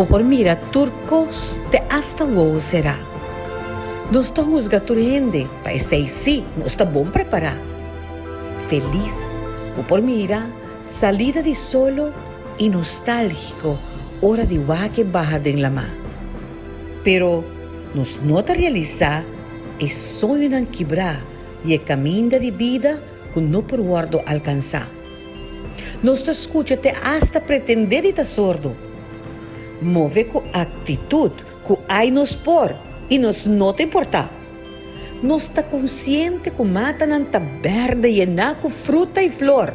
Bo por mira tur kos te asta wowo será. Nos ta husga tur hende, pa esei sí nos ta bon prepará. Felis, bo por mira salida di solo i nostálgiko ora di wak e baha den lamá. Pero nos no ta realisá e soñonan kibrá i e kaminda di bida ku no por wòrdu alkansá. Nos ta skucha te asta pretendé di ta sordo. Move ku aktitut ku ai nos por i nos no ta importá. Nos ta konsiente ku matanan ta bèrdè yená ku fruta i flor,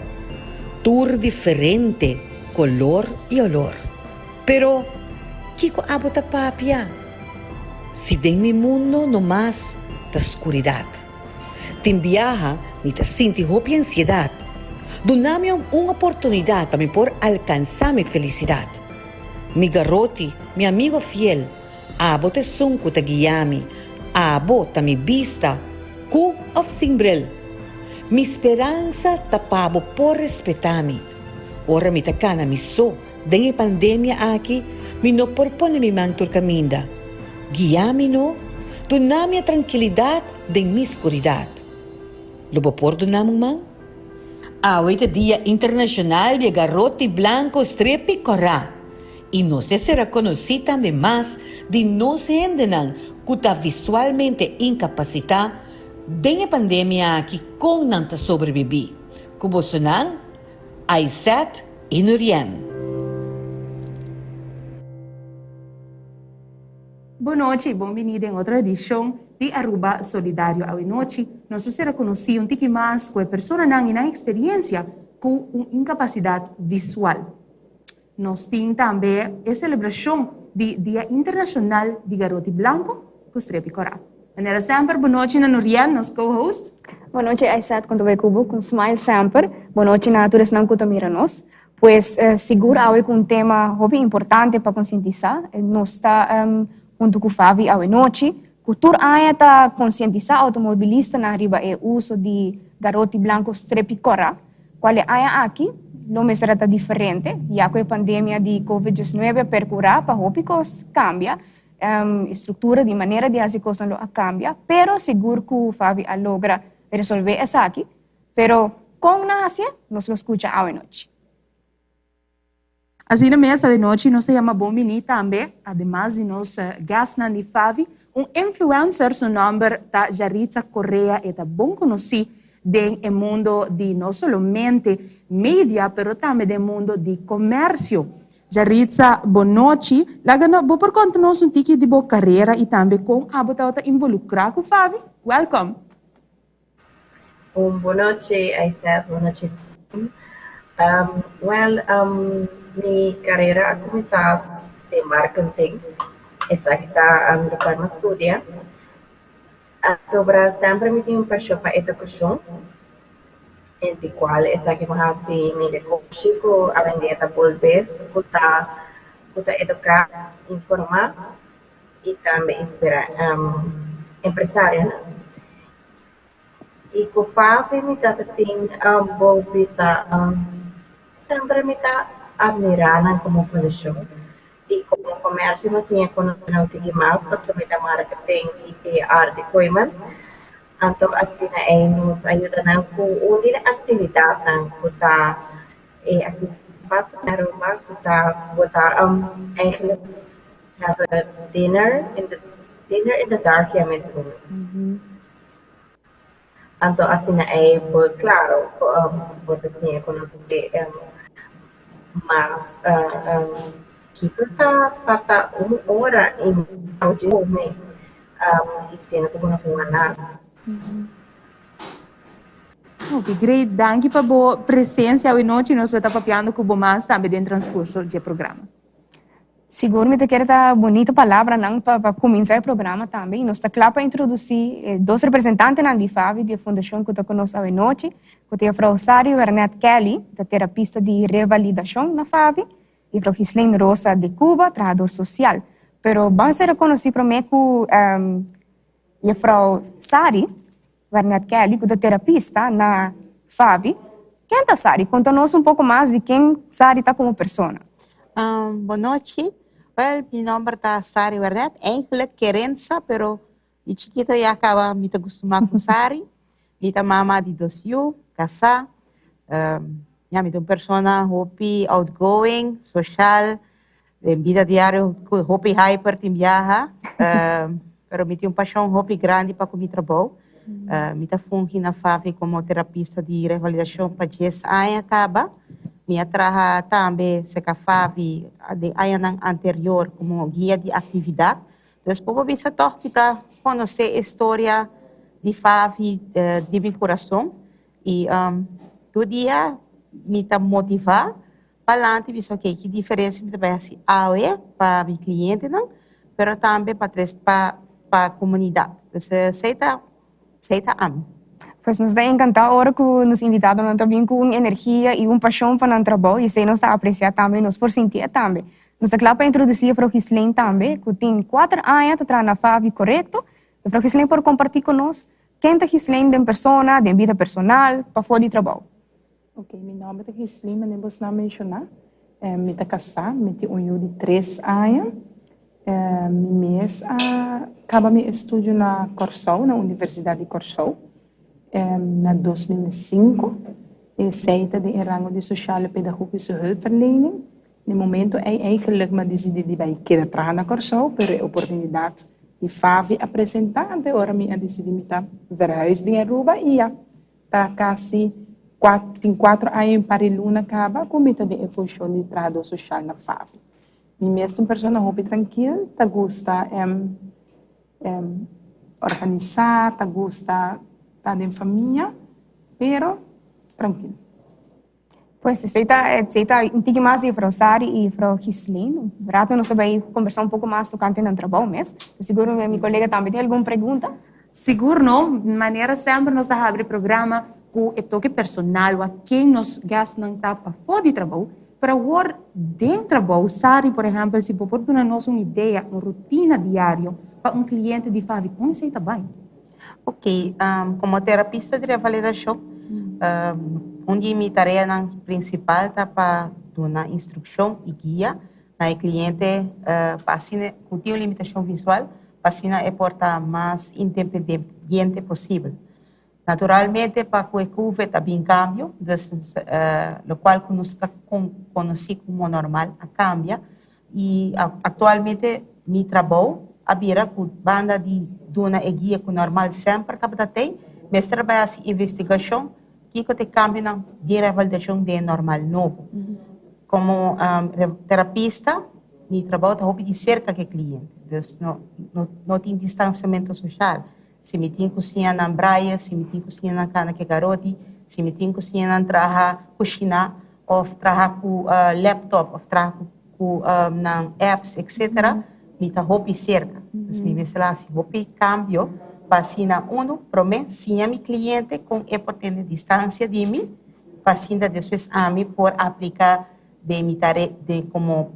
tur diferente kolor i olor. Pero, kiko abo ta papia si den mi mundo nomas ta skuridat? Tin biaha mi ta sinti hopi ansiedat. Duna mi un oportunidat pa mi por alkansá mi felisidat. Mi garoti, mi amigo fiel, abo ta esun ku ta guia mi, abo ta mi bista, ku òf sin bril. Mi speransa ta pa bo por respetá mi. Ora mi ta kana mi so den e pandemia aki, mi no por pone mi man tur kaminda. Guia mi no, duna mi e trankilidat den mi skuridat. Lo bo por duna mi un man? Awe ta Dia Internashonal di e Garoti Blanko Strepi Kòrá i nos e sera konosí tambe mas di nos hendenan ku ta visualmente inkapasitá den e pandemia aki kon nan ta sobrebibí. Ku bosonan, Aysette i Nurien. Bon nochi, bon bini den otro edicion di Aruba Solidario. Awe nochi nos lo sera conoci un tiki mas cu e personanan y nan experiencia cu un incapacidad visual. Nos tin tambe e celebracion di Dia Internacional di Garoti Blanco cu Strepi Cora. Manera semper, bon nochi na Nurien, nos co-host. Bon nochi Aysette, con ta bay cu bo? Cu un smile semper. Bon nochi na tur esnan cu ta mira nos. Pues sigur awe ku un tema hopi importante pa konsientisá. Nos ta huntu ku Favi awe nochi ku tur aña ta konsientisá outomobilistanan riba e uso di garoti blanko strepi kòrá. Kual e aña aki lo mester a ta diferente ya ku e pandemia di covid diesnuebe a perkurá pa hopi kos kambia, e struktura di manera di hasi kosnan lo a kambia, pero sigur ku Favi a logra resolvé esaki. Pero kon nan hasié? Nos lo skucha awe nochi. Asina mes, awe nochi nos ta yama bon bini tambe, ademas di nos guestnan di Favi, un influencer, su nomber ta Jaritza Correa, e ta bon konosí den e mundo di no solamente media, pero tambe den mundo di komersio. Jaritza, bon nochi. Laga no, bo por konta nos un tiki di bo karera i tambe kon abo tabata involukrá ku Favi? Welcome! Un bon nochi Aysette, bon nochi team. Well, mi carera a cuminsa den marketing, esaki ta locual mi a studia. Pasobra semper mi tin un pasion pa educacion, en di cual esaki mi a haci mi negoshi cu awendia ta Bolbes cu ta cu ta educa, informa y tambe inspira empresarionan. I ku Favi mi tata tin bo bisa semper mi ta admirá nan komo fundashon i komo komersio mi a siña konosé nan tiki mas pasobra mi ta marketing i PR di Kooiman. Anto asina ei nos a yuda nan ku un di e aktividatnan ku ta e aktividat mas na Aruba ku ta bo ta eigenlijk have a dinner in the dinner in the dark ya mes un. Anto asina ei bo claro bo ta siña conoce mas kiko ta pa ta un ora y medio come y siendo cu bo no hunga nada. Hopi great, danki pa bo presencia awe nochi, nos lo ta papiando cu bo mas tambe den transcurso dje programa. Sigur mi ta kere ta bunito palabranan pa pa kuminsá e programa tambe i nos ta kla pa introdusí e dos representantenan di FAVI di e fundashon ku ta ku nos awenochi, ku ta Juffrouw Sari Wernet Kelly, ta terapista di revalidashon na FAVI, i Juffrouw Ghislaine Rosa de Cuba, trahador sosial. Pero ban ser rekonosí promé ku Juffrouw Sari Wernet Kelly ku ta terapista na FAVI. Ken ta Sari? Konta nos un poko mas di ken Sari ta komo persona. Bon nochi. Wel, mi nomber ta Sari Wernet, eigenlijk Kerensa, pero di chikito ya kaba mi ta gustuma ku Sari. Mi ta mama di dos yu, kasá. Ya, mi ta un persona hopi outgoing, social, den bida diario hopi hyper tin biaha, pero mi tin un pashon hopi grandi pa ku mi trabou. Mi ta fungi na FAVI komo terapista di revalidashon pa dies aña kaba. Mi a traha tambe serka FAVI den añanan anterior komo guia di aktividat. Dus por por bisa tòg mi ta konosé e storia di FAVI di mi kurason i tur dia mi ta motivá Palante bisa ok ki diferencia mi ta bay haci awe pa mi clientenan pero tambe pa tres pa pa comunidad dus esey ta esey ta ami. Pues nos ta encanta ora cu nos invitadonan ta bin cu un energia y un pasion pa nan trabou y esey nos ta aprecia tambe y nos por sintié tambe. Nos ta cla pa introduci Juffrouw Ghislaine tambe cu tin cuater aña ta traha na FAVI corecto. Juffrouw Ghislaine por comparti cu nos ken ta Ghislaine den persona, den bida personal, pafo di trabou. Ok, mi nòmber ta Gislin, manera bos nan a menshoná. Mi ta kasá, mi tin un yu di tres aña. Mi mes a kaba mi estudio na Kòrsou, na Universidat di Kòrsou, na 2005. Esei ta den e rango di Sociale Pedagogische Hulpverlening. Na e momento ei eigenlijk mi a disidí di bai keda traha na Kòrsou, pero e oportunidat di FAVI a presentá, anto e ora mi a disidí mi ta verhuis bin Aruba i ya. Ta kasi tin kuatro aña i un par di luna kaba ku mi ta den e funshon di trahadó soshal na FAVI. Mi mes ta un persona hopi trankil, ta gusta organisá, ta gusta ta den famia, pero trankil. Pues esei ta esei ta un tiki mas di Juffrouw Sari i Juffrouw Ghislaine. Un rato nos ta bai kombersá un poko mas tokante nan trabou mes. Sigur mi kolega tambe tin algun pregunta. Sigur no, manera semper nos ta habri programa ku e toke personal wak ken nos guestnan ta pafó di trabou, pero awor den trabou, Sari por ehèmpel si bo por duna nos un idea, un rutina diario pa un kliente di Favi, kon esei ta bai? Ok, komo terapista di revalidashon, un di mi tareanan prinsipal ta pa duna instrukshon i guia na e kliente pa asina ku tin un limitashon visual, pa asina e por ta mas independiente posibel. Naturalmente pa ku e covid a bin kambio, dus lokual ku nos ta konosí komo normal a kambia I aktualmente mi trabou a bira ku banda di duna e guia ku normal semper tabata tei, mester a bai hasi investigashon kiko ta e kambionan di revalidashon den e normal nobo. Komo terapista mi trabou ta hopi di serka ku e kliente, dus no no tin distansiamentu soshal. Si mi tin ku siña nan braia, si mi tin ku siña nan kana ku e garoti, si mi tin ku siña nan traha kushiná, of traha ku laptop of traha ku nan apps etcetera mi ta hopi serka. Dus mi mester hasi hopi kambio pa asina unu prome siña mi kliente kon e por tene distansia di mi pa asina despues ami por aplika den mi tare den komo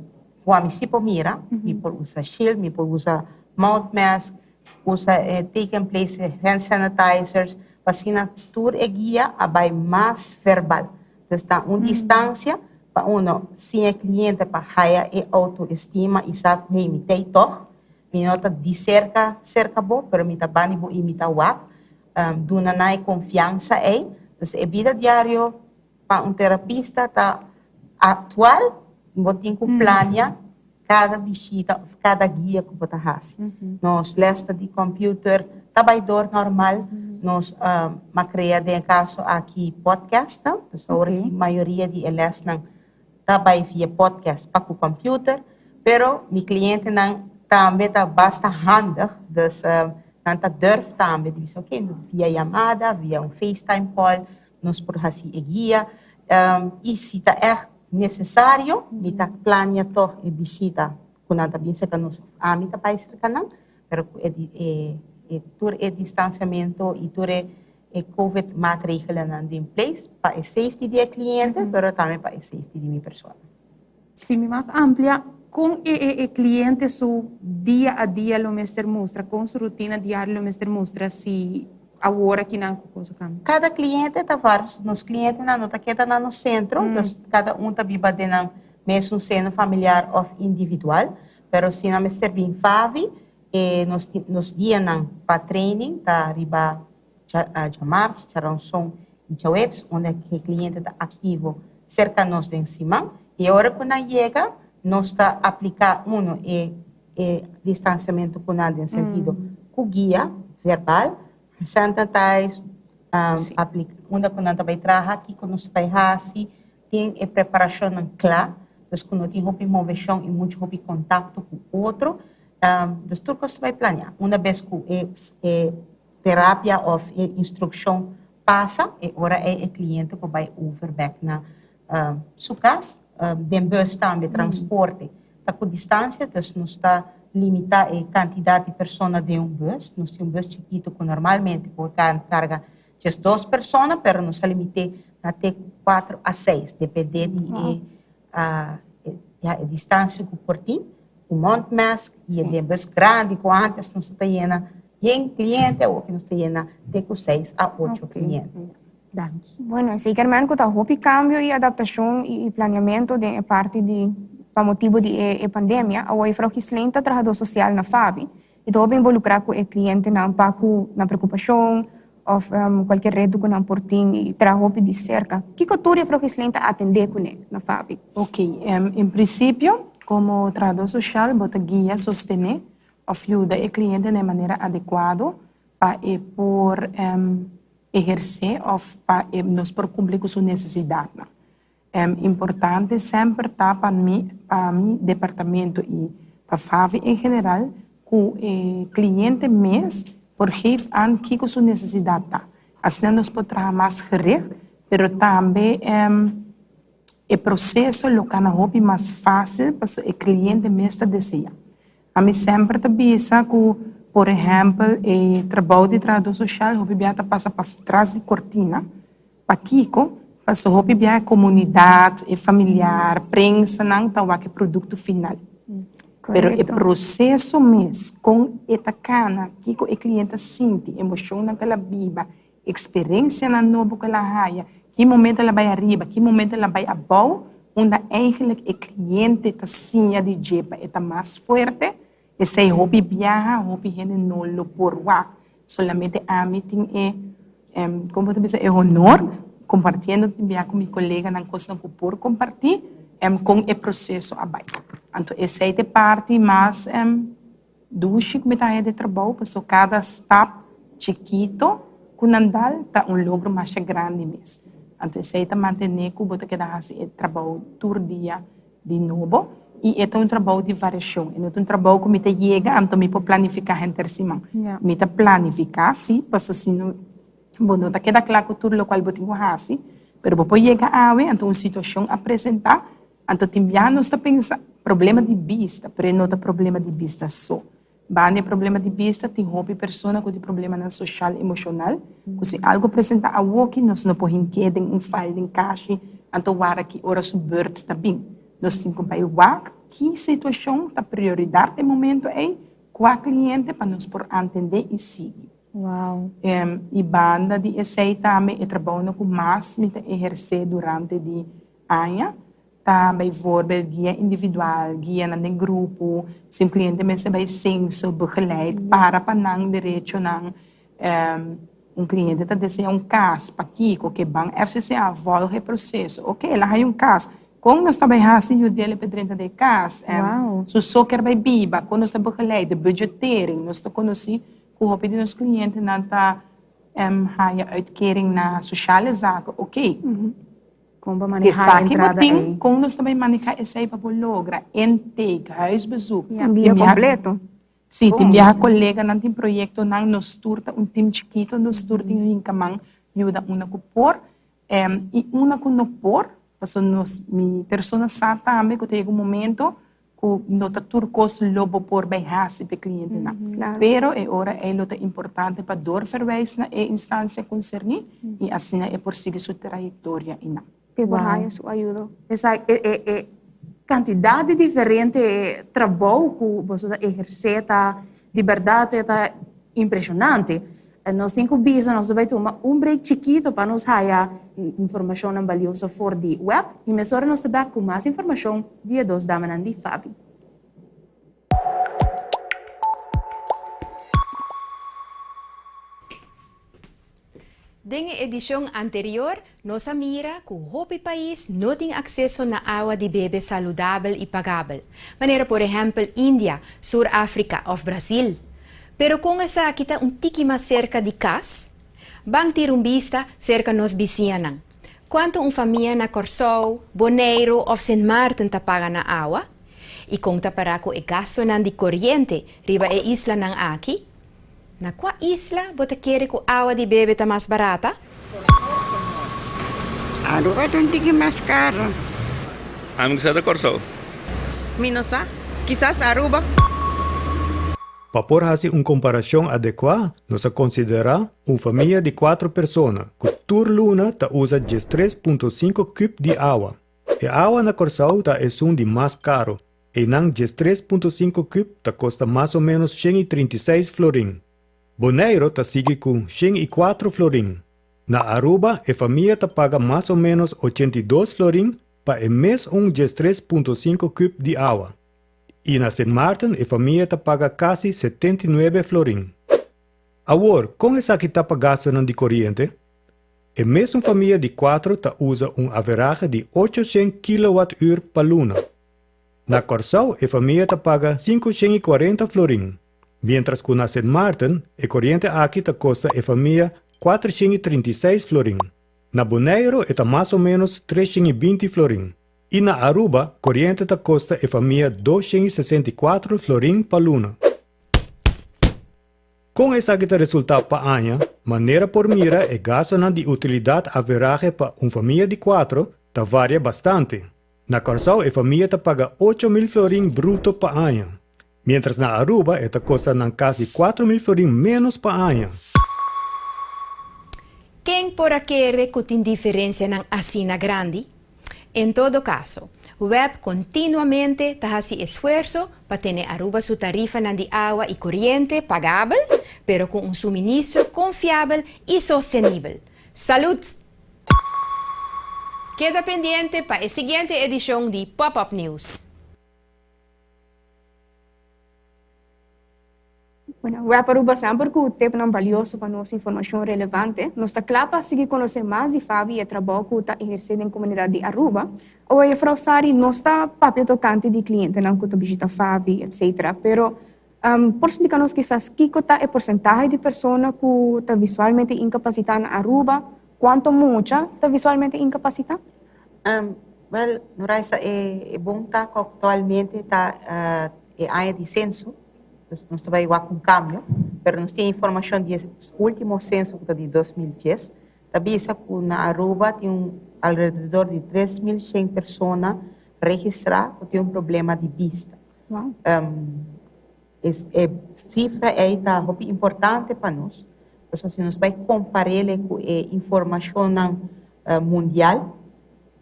ku ami si por mira mi por usa shield mi por usa mouth mask Usa e take and place hand sanitizers pa asina tur e guia a bai mas verbal. Dus ta un distancia pa uno siña e cliente pa haya e autoestima y sa cu hey mi t'ey tog, mi no ta di cerca cerca bo pero mi ta bani bo y mi ta wak, duna nan e confiansa ey. Dus e bida diario Pa un terapista ta actual, bo tin cu plania cada bishita of cada guia cu bo ta haci. Nos les ta di computer ta bay door normal. Nos a crea den e caso aki podcast nan. Dus awor aki mayoria di e lesnan ta bay via podcast pa cu computer. Pero mi clientenan tambe ta basta handig, dus nan ta durf tambe di bisa ok, via yamada, via un facetime call, Nos por hasi e guia i si ta ègt nesesario mi ta plania tòg e bishita ku nan ta bin serka nos òf ami ta bai serka nan, pero ku e tur e distansiamentu i tur e covid maatregelennan den place pa e safety di e kliente pero tambe pa e safety di mi persona. Si mi mag amplia, kon e e kliente su dia a dia lo mester mustra, kon su rutina diario lo mester mustra si awor aki nan ku kos a kambia? Kada kliente ta var, nos klientenan no ta keda na nos sentro, dus kada un ta biba den nan mesun seno familiar òf individual. Pero si nan mester bin Favi, e nos nos dianan pa training ta riba djamars, djaranson i djaweps, unda e kliente ta aktivo serka nos den siman. I ora ku nan yega, nos ta apliká uno e e distansiamentu ku nan den sentido ku guia verbal, sanitize, aplika unda ku nan ta bai traha, kiko nos ta bai hasi, tin e preparashonnan kla, dus ku no tin hopi moveshon i muchu hopi kontakto ku otro. Dus tur kos ta bai planeá. Una bes ku e e terapia òf e instrukshon pasa, e ora ei e kliente por bai over bèk na su kas. Den bus tambe transporte ta ku distansia, dus nos ta limitá e kantidat di persona den un bus. Nos tin un bus chikitu ku normalmente por karga 12 persona, pero nos a limité na te 4 a 6, dependé di e ya e distansia ku por tin, ku mondmask i e den bus grandi ku antes nos ta yena yen kliente, awor nos ta yena te ku 6 a 8 kliente. Danki. Bueno, esei kermen ku ta hopi kambio i adaptashon i planeamentu den e parti di pa motibu di e pandemia. Awor Juffrouw Ghislaine ta trahadó sosial na FAVI i ta hopi involukrá ku e klientenan pa ku nan preokupashon òf kualke reto ku nan por tin i traha hopi di serka. Kiko tur Juffrouw Ghislaine ta atendé kuné na FAVI? Ok, en prinsipio komo trahadó sosial bo ta guia, sostené òf yuda e kliente na e manera adekuado pa e por ehersé òf pa e nos por kumpli ku su nesesidatnan. Importante semper ta pa mi pa mi departamento i pa FAVI en general ku e kliente mes por geef aan kiko su nesesidat ta. Asina nos por traha mas gericht, pero tambe e proseso lo kana hopi mas fásil pasobra e kliente mes ta deseá. Ami semper ta bisa ku, por ehèmpel, e trabou di trahadó sosial hopi bia ta pasa pa tras di kortina. Pakiko? Pasobra hopi bia e komunidat, e familiar, prensanan ta wak e produkto final. Pero e proseso mes, kon e ta kana, kiko e kliente ta sinti, emoshonnan ku el a biba, Eksperensianan nobo ku el a haya, ki momento el a bai ariba, ki momento el a bai abou, unda eigenlijk e kliente ta siña di dje pa e ta mas fuerte, esei hopi biaha, hopi hende no lo por wak. Solamente ami tin e, kon bo ta bisa, e honor, kompartiendo tin biaha ku mi koleganan kosnan ku por kompartí, kon e proseso a bai. Anto esei ta e parti mas. Dushi ku mi ta haña di trabou pasobra kada stap chikito ku nan dal ta un logro masha grandi mes. Anto esei ta mantené ku bo ta keda hasi e trabou tur dia di nobo i e ta un trabou di variashon. E no ta un trabou ku mi ta yega anto mi por planifiká henter siman. Mi ta planifiká si pasobra si no bo no ta keda kla ku tur lokual bo tin ku hasi pero bo por yega awe anto un situashon a presentá. Anto tin biaha nos ta pensa problema di bista, pero e no ta problema di bista so. Banda e problema di bista tin hopi persona ku tin problemanan soshal emoshonal, ku si algu presenta awoki nos no por hink'é den un file den kashi anto wara ki ora su beurt ta bin. Nos tin ku bai wak ki situashon ta prioridat e momento ei, kua kliente pa nos por antendé i sigui. I banda di esei tambe e trabounan ku mas mi ta ehersé durante di Aña ta bijvoorbeeld guia individual, guianan den grupo, si un cliente mester bay censo, begeleid, para pa nan derechonan, un cliente ta desea un cas, pakico ke ban FCCA volg e proceso, ok el a haya un cas, con nos ta bay haci yud'el pa e drenta den e cas, su so kier bay biba, con nos ta begeleid, de budgettering, nos ta conoci cu hopi di nos clientenan ta haya uitkering na sociale zaken, ok. Kon pa manehá e Esaki bo entrada tin, ei? kon nos ta bai manehá esei pa bo logra intake, huisbezoek. Un dia Tin biaha, kompleto. sí, tin biaha koleganan tin proyektonan, nos tur ta un tim chikito, nos tur tin hinka man yuda una ku por i una ku no por, pasobra nos, mi persona sa tambe ku ta yega un momento ku no ta tur kos lo bo por bai hasi p'e klientenan. Pero e ora ei lo ta importante pa doorverwijs na e instansia konserní i asina e por sigui su trayektoria einan. P'e por haña su ayudo. Esaki, e e e kantidat di diferente trabou ku boso ta ehersé ta di bèrdat e ta impreshonante. Nos tin ku bisa nos ta bai tuma un break chikito pa nos haya informashonnan balioso for di web i mesora nos ta bek ku mas informashon di e dos damanan di Fabi. Den e edishon anterior nos a mira ku hopi pais no tin akseso na awa di bebe saludabel i pagabel, manera por ehèmpel India, Sur Afrika òf Brasil. Pero kon esaki ta un tiki mas serka di kas? Ban tira un bista serka nos bisiñanan. Kuantu un famia na Kòrsou, Boneiru òf Sint Maarten ta paga na awa? I kon ta pará ku e gastunan di koriente riba e islanan aki? Na kua isla bo ta kere ku awa di bebe ta mas barata? Aruba ta un tiki mas karo. Ami ku sa ta Kòrsou. Mi no sa. Kisas Aruba. Pa por hasi un komparashon adekuá, nos a konsiderá un famia di kuatro persona ku tur luna ta usa 13.5 kùp di awa. E awa na Kòrsou ta esun di mas karo, Einan 13.5 kùp ta kosta mas o ménos 136 florin. Boneiro ta sigui ku 104 florin. Na Aruba e famia ta paga mas o ménos 82 florin pa e mes un 13.5 kùp di awa. I na Sint Maarten e famia ta paga kasi 79 florin. Awor, kon esaki ta pa gastunan di koriente? E mesun famia di kuatro ta usa un averahe di 800 kilowatùr pa luna. Na Kòrsou e famia ta paga 540 florin, miéntras ku na Sint Maarten e koriente aki ta kosta e famia 436 florin. Na Boneiru e ta mas o ménos 320 florin. I na Aruba koriente ta kosta e famia 264 florin pa luna. Kon esaki ta resultá pa aña? Manera por mira e gastunan di utilidat averahe pa un famia di kuatro ta varia bastante. Na Kòrsou e famia ta paga 8000 florin bruto pa aña, miéntras na Aruba e ta kosta nan kasi 4000 florin ménos pa aña. Ken por a kere ku tin diferensianan asina grandi? En todo kaso, web kontinuamente ta hasi esfuerso pa tene Aruba su tarifanan di awa i koriente pagabel, pero ku un suministro konfiabel i sostenibel. Salud! Keda pendiente pa e siguiente edishon di Pop Up News. Bueno, Web Aruba semper ku tepnan balioso pa nos informashon relevante. Nos ta kla pa sigui konosé mas di Fabi i e trabou ku ta ehersé den komunidat di Aruba. Awe, Juffrouw Sari, nos ta papia tokante di klientenan ku ta bishita Fabi, etcetera, pero por splika nos kisas kiko ta e porsentahe di persona ku ta visualmente inkapasitá na Aruba? Kuantu mucha ta visualmente inkapasitá? Wèl, Noraisa, e bon ta ku aktualmente ta e aña di senso, dus nos ta bai wak un kambio, pero nos tin informashon di e último senso ku ta di 2010, ta bisa ku na Aruba tin un alrededor di 3100 persona registrá ku tin un problema di bista. E sifra ei ta hopi importante pa nos, pasobra si nos bai kompar'é ku e informashonnan mundial,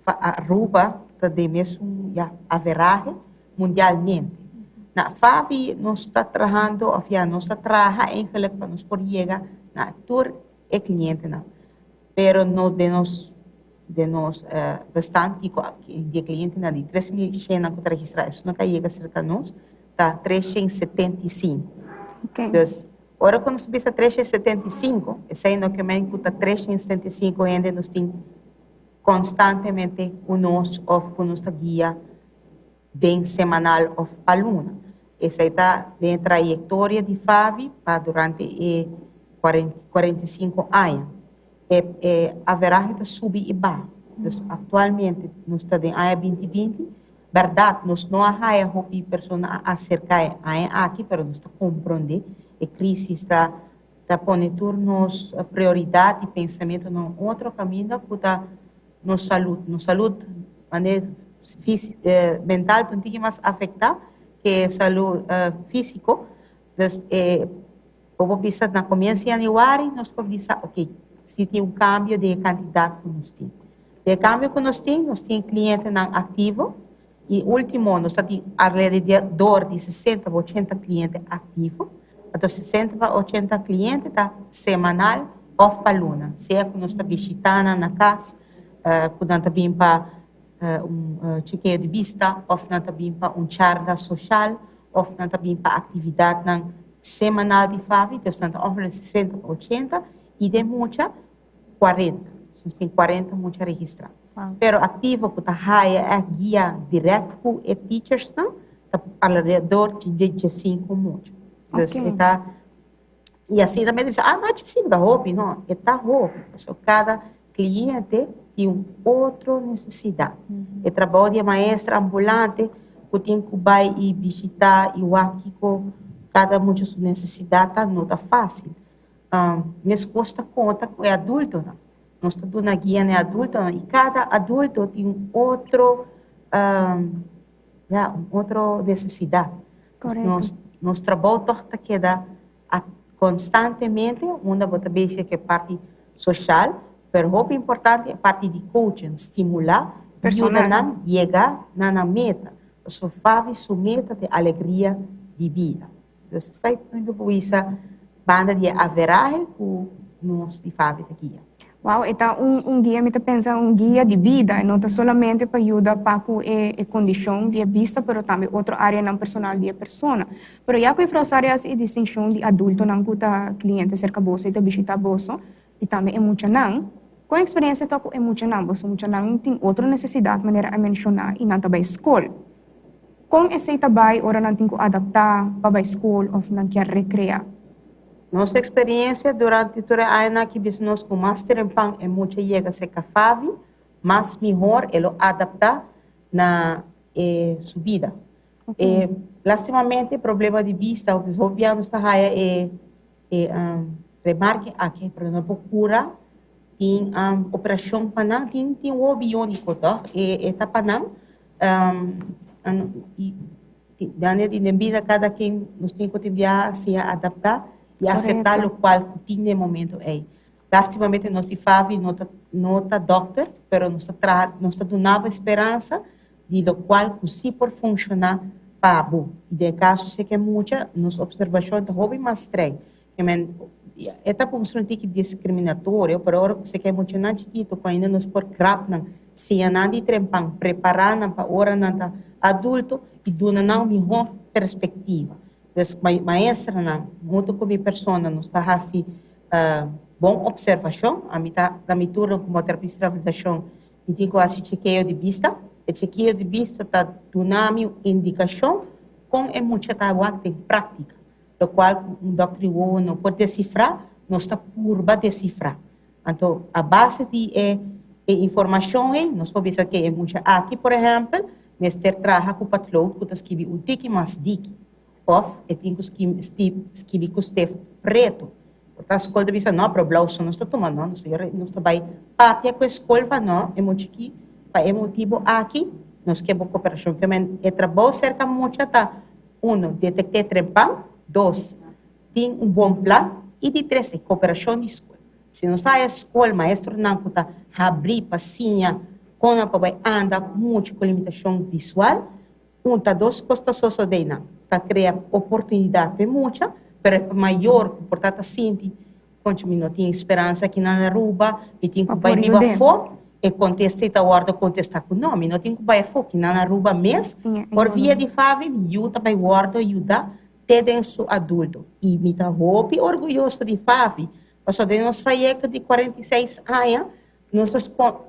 Aruba ta den mesun ya averahe mundialmente. Na FAVI nos ta trahando òf ya nos ta traha eigenlijk pa nos por yega na tur e klientenan, pero no den nos den nos bestand kiko di e klientenan di 3100 nan ku ta registrá esun nan ka yega serka nos ta 375. Dus ora ku nos bisa 375 esei no ke men ku ta 375 hende nos tin konstantemente ku nos òf ku nos ta guia den semanal òf pa luna. Esei ta den e trayektoria di FAVI pa durante e 45 aña. E e averahe ta subi i baha. Dus aktualmente nos ta den aña 2020. Bèrdat nos no a haya hopi persona a aserká e aña aki, pero nos ta komprondé e krísis ta ta pone tur nos prioridat i pensamentu na un otro kaminda ku ta nos salud. Nos salud manera mental ta un tiki mas afektá ke salud físiko. Dus e bo por bisa na komienso di yanüari nos por bisa oke si tin un kambio den e kantidat ku nos tin. Den e kambio ku nos tin, nos tin klientenan aktivo i último nos ta tin alrededor di 60 pa 80 kliente aktivo. Anto 60 pa 80 kliente ta semanal òf pa luna, sea ku nos ta bishitá nan na kas, ku nan ta bin pa un chekeo di bista òf nan ta bin pa un charla soshal òf nan ta bin pa aktividatnan semanal di FAVI, dus nan ta ongeveer 60 pa 80 i den mucha. 40. Nos tin 40 mucha registrá. Pero aktivo ku ta haya e guia dirèkt ku e teachersnan ta alrededor di 15 mucha. Dus e ta, i asina tambe ta bisa, ah no 15 ta hopi, no, e ta hopi. Pasobra kada kliente tin un otro nesesidat. E trabou di e maestra ambulante ku tin ku bai i bishitá i wak kiko kada mucha su nesesidat ta, no ta fásil. Meskos ta konta ku e adultonan. Nos ta duna guia na e adultonan i kada adulto tin un otro, ya, un otro nesesidat. Nos, nos trabou tòg ta keda konstantemente unda bo ta bezig ku e parti soshal, pero hopi importante e parti di coaching, stimulá, yuda nan yega na nan meta. Pasobra Favi su meta ta e alegria di bida. Dus esei ta un bisa banda di e averahe ku nos di Favi ta guia. Wow, e ta un un guia, mi ta pensa un guia di bida, e no ta solamente pa yuda pa ku e e kondishon di e bista, pero tambe otro areanan personal di e persona. Pero ya ku e Rosario hasi e distinshon di adultonan ku ta kliente serka boso i ta bishita boso, i tambe e muchanan, kon eksperensia ta ku e muchanan? Boso muchanan tin otro nesesidat manera a menshoná i nan ta bai skol. Kon esei ta bai ora nan tin ku adaptá pa bai skol òf nan kier rekreá? Nos eksperensia durante tur e añanan aki bisa nos ku mas trempan e mucha yega serka Favi, mas mihor e lo adaptá na e su bida. E lastimamente problema di bista hopi hopi bia nos ta haya e e remarke aki pero no por cura tin operacion pa nan tin tin wowo bionico toch e e ta pa nan y di den bida cada ken nos tin cu tin bia siña adapta y acepta locual cu tin den momento ey. Lastimamente nos di Favi no ta no ta dokter pero nos ta traha nos ta duna bo e speransa di lokual ku si por funshoná pa bo. I den e kaso si ke mucha nos opservashon ta hopi mas streng. Ke men e ta mustra un tiki diskriminatorio pero ora ku si ke muchanan chikitu ku ainda nos por grap nan, siña nan di trempan, prepará nan pa ora nan ta adulto i duna nan un mihó perspektiva. Pues maestranan huntu ku mi persona nos ta hasi bon observashon. Ami ta na mi turno komo terapista di rehabilitashon mi tin ku hasi chekeo di bista. E chekeo di bista ta duna mi un indikashon kon e mucha ta wak den práktika, lokual ku un dòkter di wowo no por desifrá, nos ta purba desifrá. Anto a base di e e informashon ei nos por bisa ke e mucha aki por ehèmpel mester traha ku patlood ku ta skibi un tiki mas diki òf e tin ku skibi ku stift pretu. Por ta skol ta bisa no pero blou so nos ta tuma no nos ta nos ta bai papia ku e skol pa no e mucha aki pa e motibu aki nos ke bo koperashon. Ke men e trabou serka mucha ta uno detekt'é trempan, dos tin un bon plan i di tres e koperashon di skol. Si nos ta haya skol maestronan ku ta habrí pa siña kon nan por bai anda ku mucha ku limitashon visual, un ta dos kos ta sosodé nan ta krea oportunidat pa e mucha, pero e mayor ku por ta ta sinti konchi mi no tin speransa aki na Aruba, mi tin ku bai biba afó, e kontesta i ta wòrdu kontestá ku no, mi no tin ku bai afó, ki nan Aruba mes por via di FAVI mi yu ta bai wòrdu yuda te den su adulto. I mi ta hopi orguyoso di Favi, pasobra den nos trayekto di 46 aña, nos a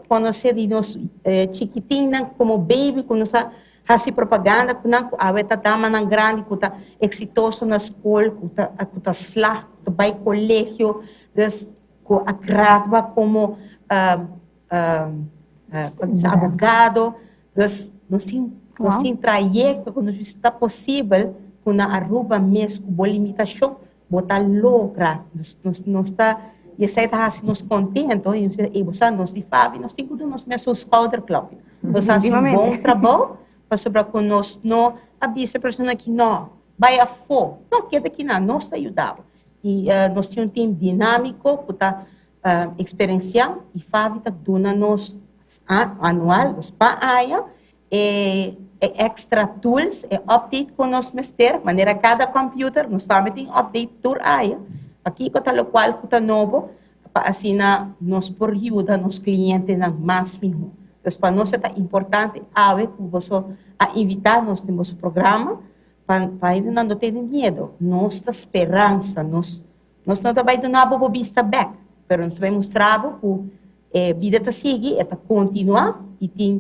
konosé di nos chikitinnan komo baby ku nos a hasi propaganda ku nan, ku awe ta damanan grandi ku ta eksitoso na skol, ku ta ku ta slag, ku ta bai kolegio, dus ku a gradua komo abogado. Dus nos tin nos tin trayekto ku nos bisa ta posibel ku na Aruba mes ku bo limitashon bo ta logra. Dus nos nos ta i esei ta hasi nos kontento i nos bisa ey bo sa nos di Favi nos tin ku duna nos mes un skouderklopje. Nos hasi un bon trabou pasobra ku nos no a bisa e persona aki no bai afó no keda aki nan nos ta yuda bo. I nos tin un tim dinámiko ku ta Eksperensiá i Favi ta duna nos anual, dus pa aña, e extra tools, e update ku nos mester, manera kada computer, nos tambe tin update tur aña, pakiko ta lokual ku ta nobo, pa asina nos por yuda nos klientenan mas mihó. Dus pa nos e ta importante awe ku boso a invitá nos den boso programa, pa pa hendenan no tene miedo, nos ta speransa, nos Nos no ta bai duna bo bo bista bek. Pero nos ta bai mustra bo ku e bida ta sigui, e ta kontinuá i tin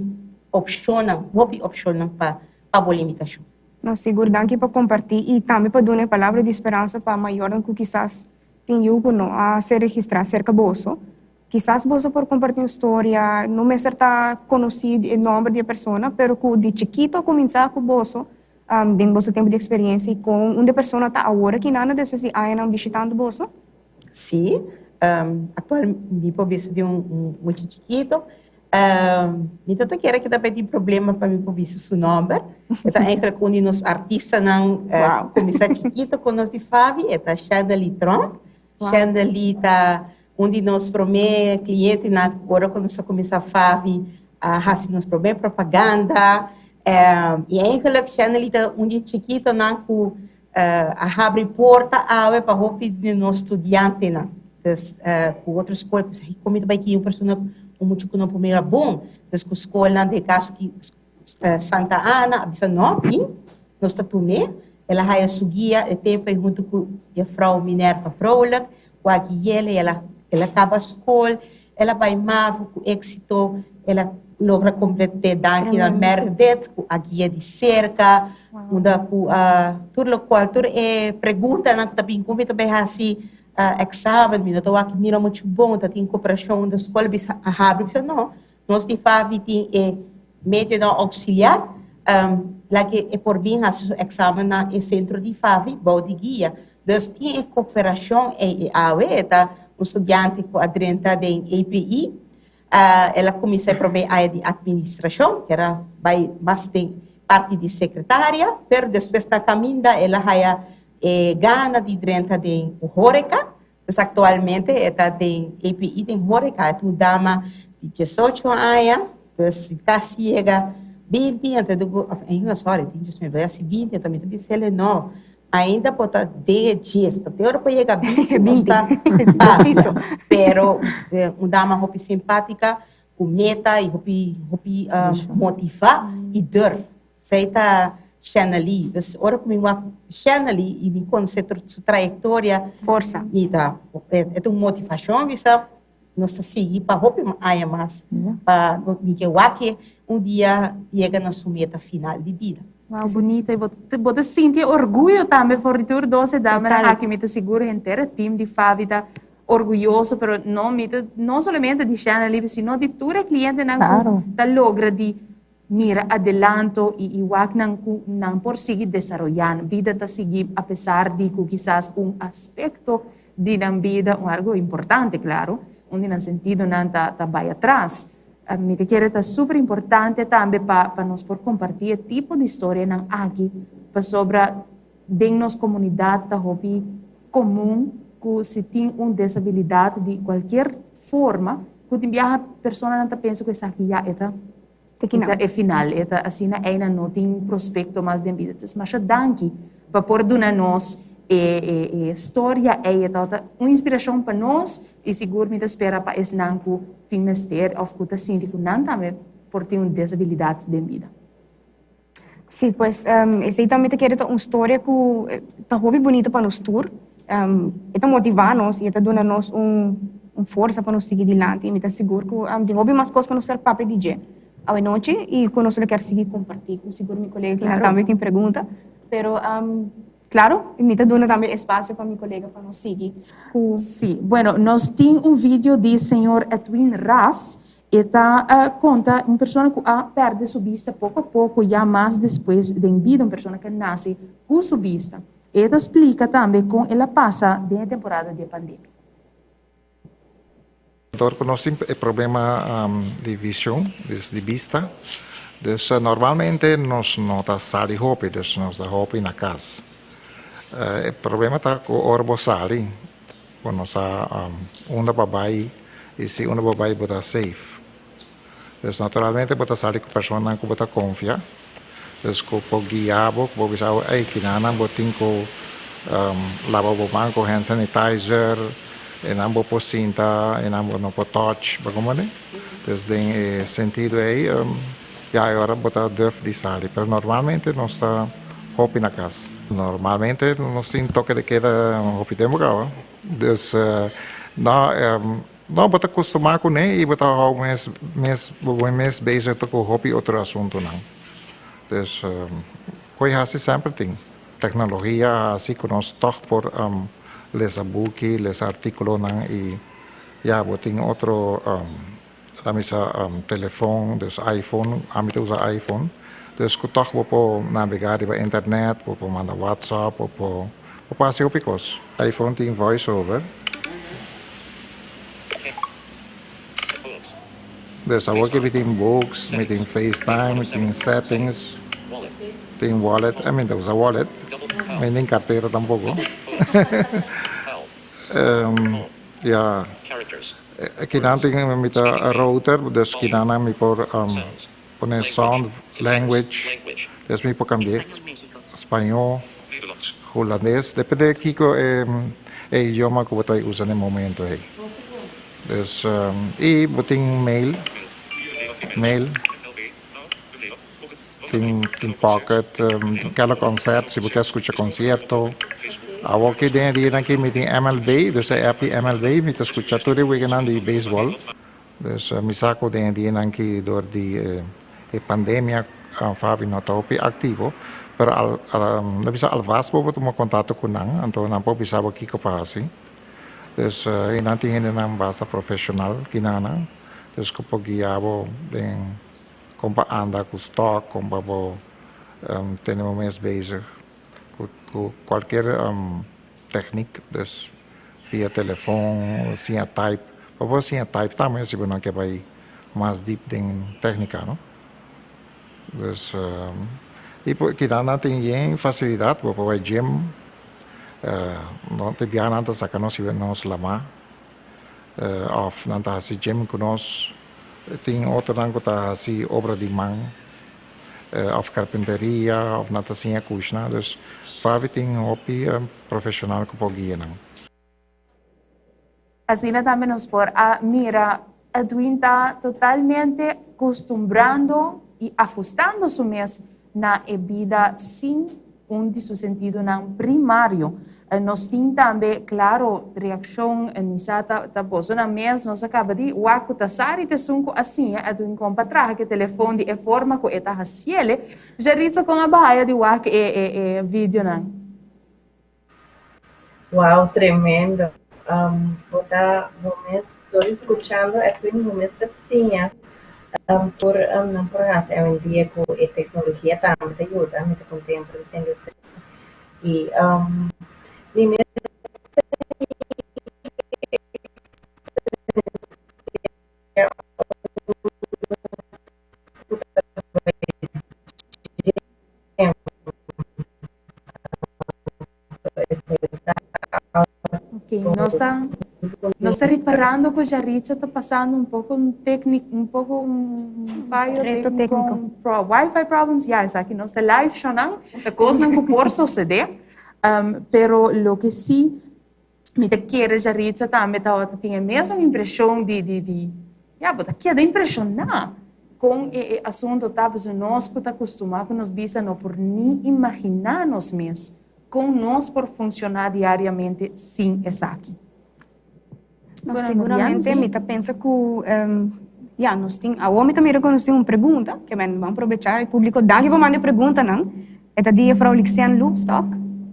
opshonnan, hopi opshonnan pa pa bo limitashon. No, sigur. Danki pa kompartí i tambe pa duna e palabra di speransa pa mayornan ku kisas tin yu ku no a ser registrá serka boso. Kisas boso por kompartí un storia, no mester ta konosí e nòmber di e persona, pero ku di chikito a kuminsá ku boso den boso tempu di eksperensia i kon un di e persona ta awor aki nan despues di añanan bishitando boso. Sí, aktual mi por bisa di un mucha chikito. Mi ta ta kere ku ta bai tin problema pa mi por bisa su nòmber. E ta eigenlijk un di nos artistanan ku kuminsá chikito ku nos di Favi, e ta Shandaly Tromp. Shandaly ta un di nos promé klientenan ora ku nos a kuminsá Favi a hasi nos promé propaganda. I eigenlijk Shandaly ta un di e chikitonan ku a habri porta awe pa hopi di nos studiantenan. Dus ku otro skol ku bisa, hey, kon mi ta bai ki un persona un mucha ku no por mira bon? Dus ku skolnan den e kaso ki Santa Ana a bisa no, bin, nos ta tum'é. El a haya su guia e tempu ei huntu ku jefrou Minerva Vrolijk, ku a gui'el i el a el a kaba skol, el a bai mavo ku éksito, el a logra komplet'é danki na Meredith ku a gui'é di serka, unda ku a tur lokual tur e preguntanan ku ta bin ku mi ta bai hasi èksamen, mi no ta wak mira muchu bon, ta tin koperashon unda skol bisa a habri bisa no, Nos di Favi tin e medionan auxiliar la ke e por bin hasi su examen na e centro di Favi bou di guia. Dus tin e cooperacion ei i awe e ta un studiante cu a drenta den API. El a cuminsa e prome aña di administracion, kier a bay mas den parti di secretaria, pero despues na caminda el a haya e gana di drenta den horeca. Pues aktualmente e ta den API den horeca, e ta un dama di diesocho aña, pues kasi yega binti, anto e dugu, of ainda sorry, tin diesnuebe, a si binti, anto mi ta bisa el no, ainda bo ta den e djes, ta te ora bo yega binti nos ta papia, pero un dama hopi simpatica, ku meta i hopi hopi motiva i durf. Esei ta Shannaly. Dus ora ku mi wak Shannaly i mi konosé tur su trayektoria, Forsa. mi ta e ta un motivashon bisa nos ta sigui pa hopi aña mas pa mi ke wak e un dia yega na su meta final di bida. Wow, bunita. I bo bo ta sinti e orguyo tambe for di tur dos e damanan aki. Mi ta sigur henter e team di Favi ta orguyoso, pero no mi ta no solamente di Shannaly sino di tur e klientenan ku ta logra di mira adelanto i i wak nan ku nan por sigui desaroyá. Nan bida ta sigui apesar di ku kisas un aspekto di nan bida, un algu importante klaro, un di nan sentidonan ta ta bai atras. Mi ta kere ta super importante tambe pa pa nos por kompartí e tipo di storianan aki pasobra den nos komunidat ta hopi komun ku si tin un desabilidat di kualkier forma ku tin biaha personanan ta pensa ku esaki ya e ta E ta e final, e ta asina einan no tin prospecto mas den bida. Entonces masha danki pa por duna nos e e e storia ei, e tabata un inspiracion pa nos y sigur mi ta spera pa esnan cu tin mester of cu ta sinti cu nan tambe por tin un desabilidad den bida. Sí, pues esei tambe ta kere ta un storia ku ta hopi bunito pa nos tur. E ta motivá nos i e ta duna nos un un forsa pa nos sigui dilanti. I mi ta sigur ku tin hopi mas kos ku nos kier papia di dje awenochi i ku nos lo kier sigui kompartí ku sigur mi kolega kinan tambe tin pregunta. Pero klaro, mi ta duna tambe espasio pa mi kolega pa nos sigui ku. Sí, bueno, nos tin un video di señor Edwin Ras E ta konta un persona ku a pèrdè su bista poko a poko ya mas despues den bida, un persona ku a nase ku su bista. E ta splika tambe kon el a pasa den e temporada di e pandemia. Dor ku nos tin e problema di vision, dus di bista, dus normalmente nos no ta sali hopi, dus nos ta hopi na kas. E problema ta ku ora bo sali, Bo no sa unda pa bai i si unda bo bai bo ta safe. Dus naturalmente bo ta sali ku personanan ku bo ta konfia, dus ku por guia bo, ku por bisa bo ey kinanan bo tin ku laba bo man ku hand sanitizer, enan bo por sinta, enan bo no por touch, bo komprende? Dus den e sentido ey ya e ora bo ta durf di sali, pero normalmente nos ta hopi na kas. Normalmente nos tin toke de keda hopi tempu kaba. Dus No, no, bo ta kustumá kuné i bo ta hou mes mes bo mes bezig ta ku hopi otro asuntunan. Dus koe hasi semper tin. Teknologia a hasi ku nos tòg por lesa buki, lesa artíkulonan i ya bo tin otro ta misa telefon, dus iPhone, ami ta usa iPhone, dus ku tòg bo por nabegá riba internet, bo por manda WhatsApp, bo por bo por hasi hopi kos. iPhone tin voice over. Dus awor ki mi tin books, mi tin FaceTime, mi tin settings, tin wallet, I mean ta usa wallet, mi tin kartera tampoko. Ya, kinan tin mi ta router, dus kinan mi por pone sound, language, dus mi por cambi'é spañó, hulandes, depende kiko e idioma ku bo ta usa na e momento ei. Dus, i bo tin mail, mail, tin tin pocket, kende concert, si bo kier scucha concierto. Awor ki den e dianan aki mi tin MLB, dus e app di MLB, mi ta scucha tur e weganan di baseball. Dus mi sa cu den e dianan aki door di e pandemia Favi no ta hopi activo, pero al no bisa alvast bo por tuma contacto cu nan, anto nan por bisa bo kico pa haci. Dus e nan tin hendenan basta profesional kinanan, dus ku por guia bo den kon pa anda ku stock, kon pa bo tene bo mes bezig ku kualkier teknik, dus via telefon, siña type, bo por siña type tambe si bo no ke bai mas diep den teknika no. Dus y por kinanan tin yen facilidad, bo por bai gym. No te biaha nan ta saca nos riba nos lama of nan ta haci gym cu nos. Tin otronan cu ta haci obra di man of carpinteria of nan ta siña cushna. Dus Favi tin hopi profesional cu por guia nan. Asina tambe nos por a mira Edwin ta totalmente custumbrando y ajustando su mes na e bida sin un di su sentidonan primario. Nos tin tambe, claro, reaccion, mi sa ta ta bosonan mes, nos a caba di wak cu ta Sari ta esun cu a siña Edwin con pa traha cu e telefon di e forma cu e ta haciele. Jaritza con a bahaya di wak e e e videonan? Wow, tremendo. Um, bo ta, bo mes, door di scuchando Edwin, bo mes ta siña um, por um, nan por haci awendia cu e tecnologia tambe ta yuda. Mi ta contento di tende esey. Y um, mi mes a Ok, nos ta, nos ta riparando ku Jaritza ta pasando un poko un técnic, un poko un fallo Reto técnico, técnico. un pro, wifi problems, ya esaki nos ta live shownan, ta kosnan ku por sosede, um, pero loke si mi ta kere Jaritza tambe tabata tin e mesun impreshon di, di, di, ya bo ta keda impreshoná kon e, e asunto ta, pasobra nos ku ta kustumá ku nos bista no por ni imaginá nos mes kon nos por funshoná diariamente sin esaki. No, seguramente mi ta pensa ku ya nos tin awor mi ta mira ku nos tin un pregunta ke men ban probechá e públiko danki pa manda e preguntanan e ta di juffrouw Lixian Loopstok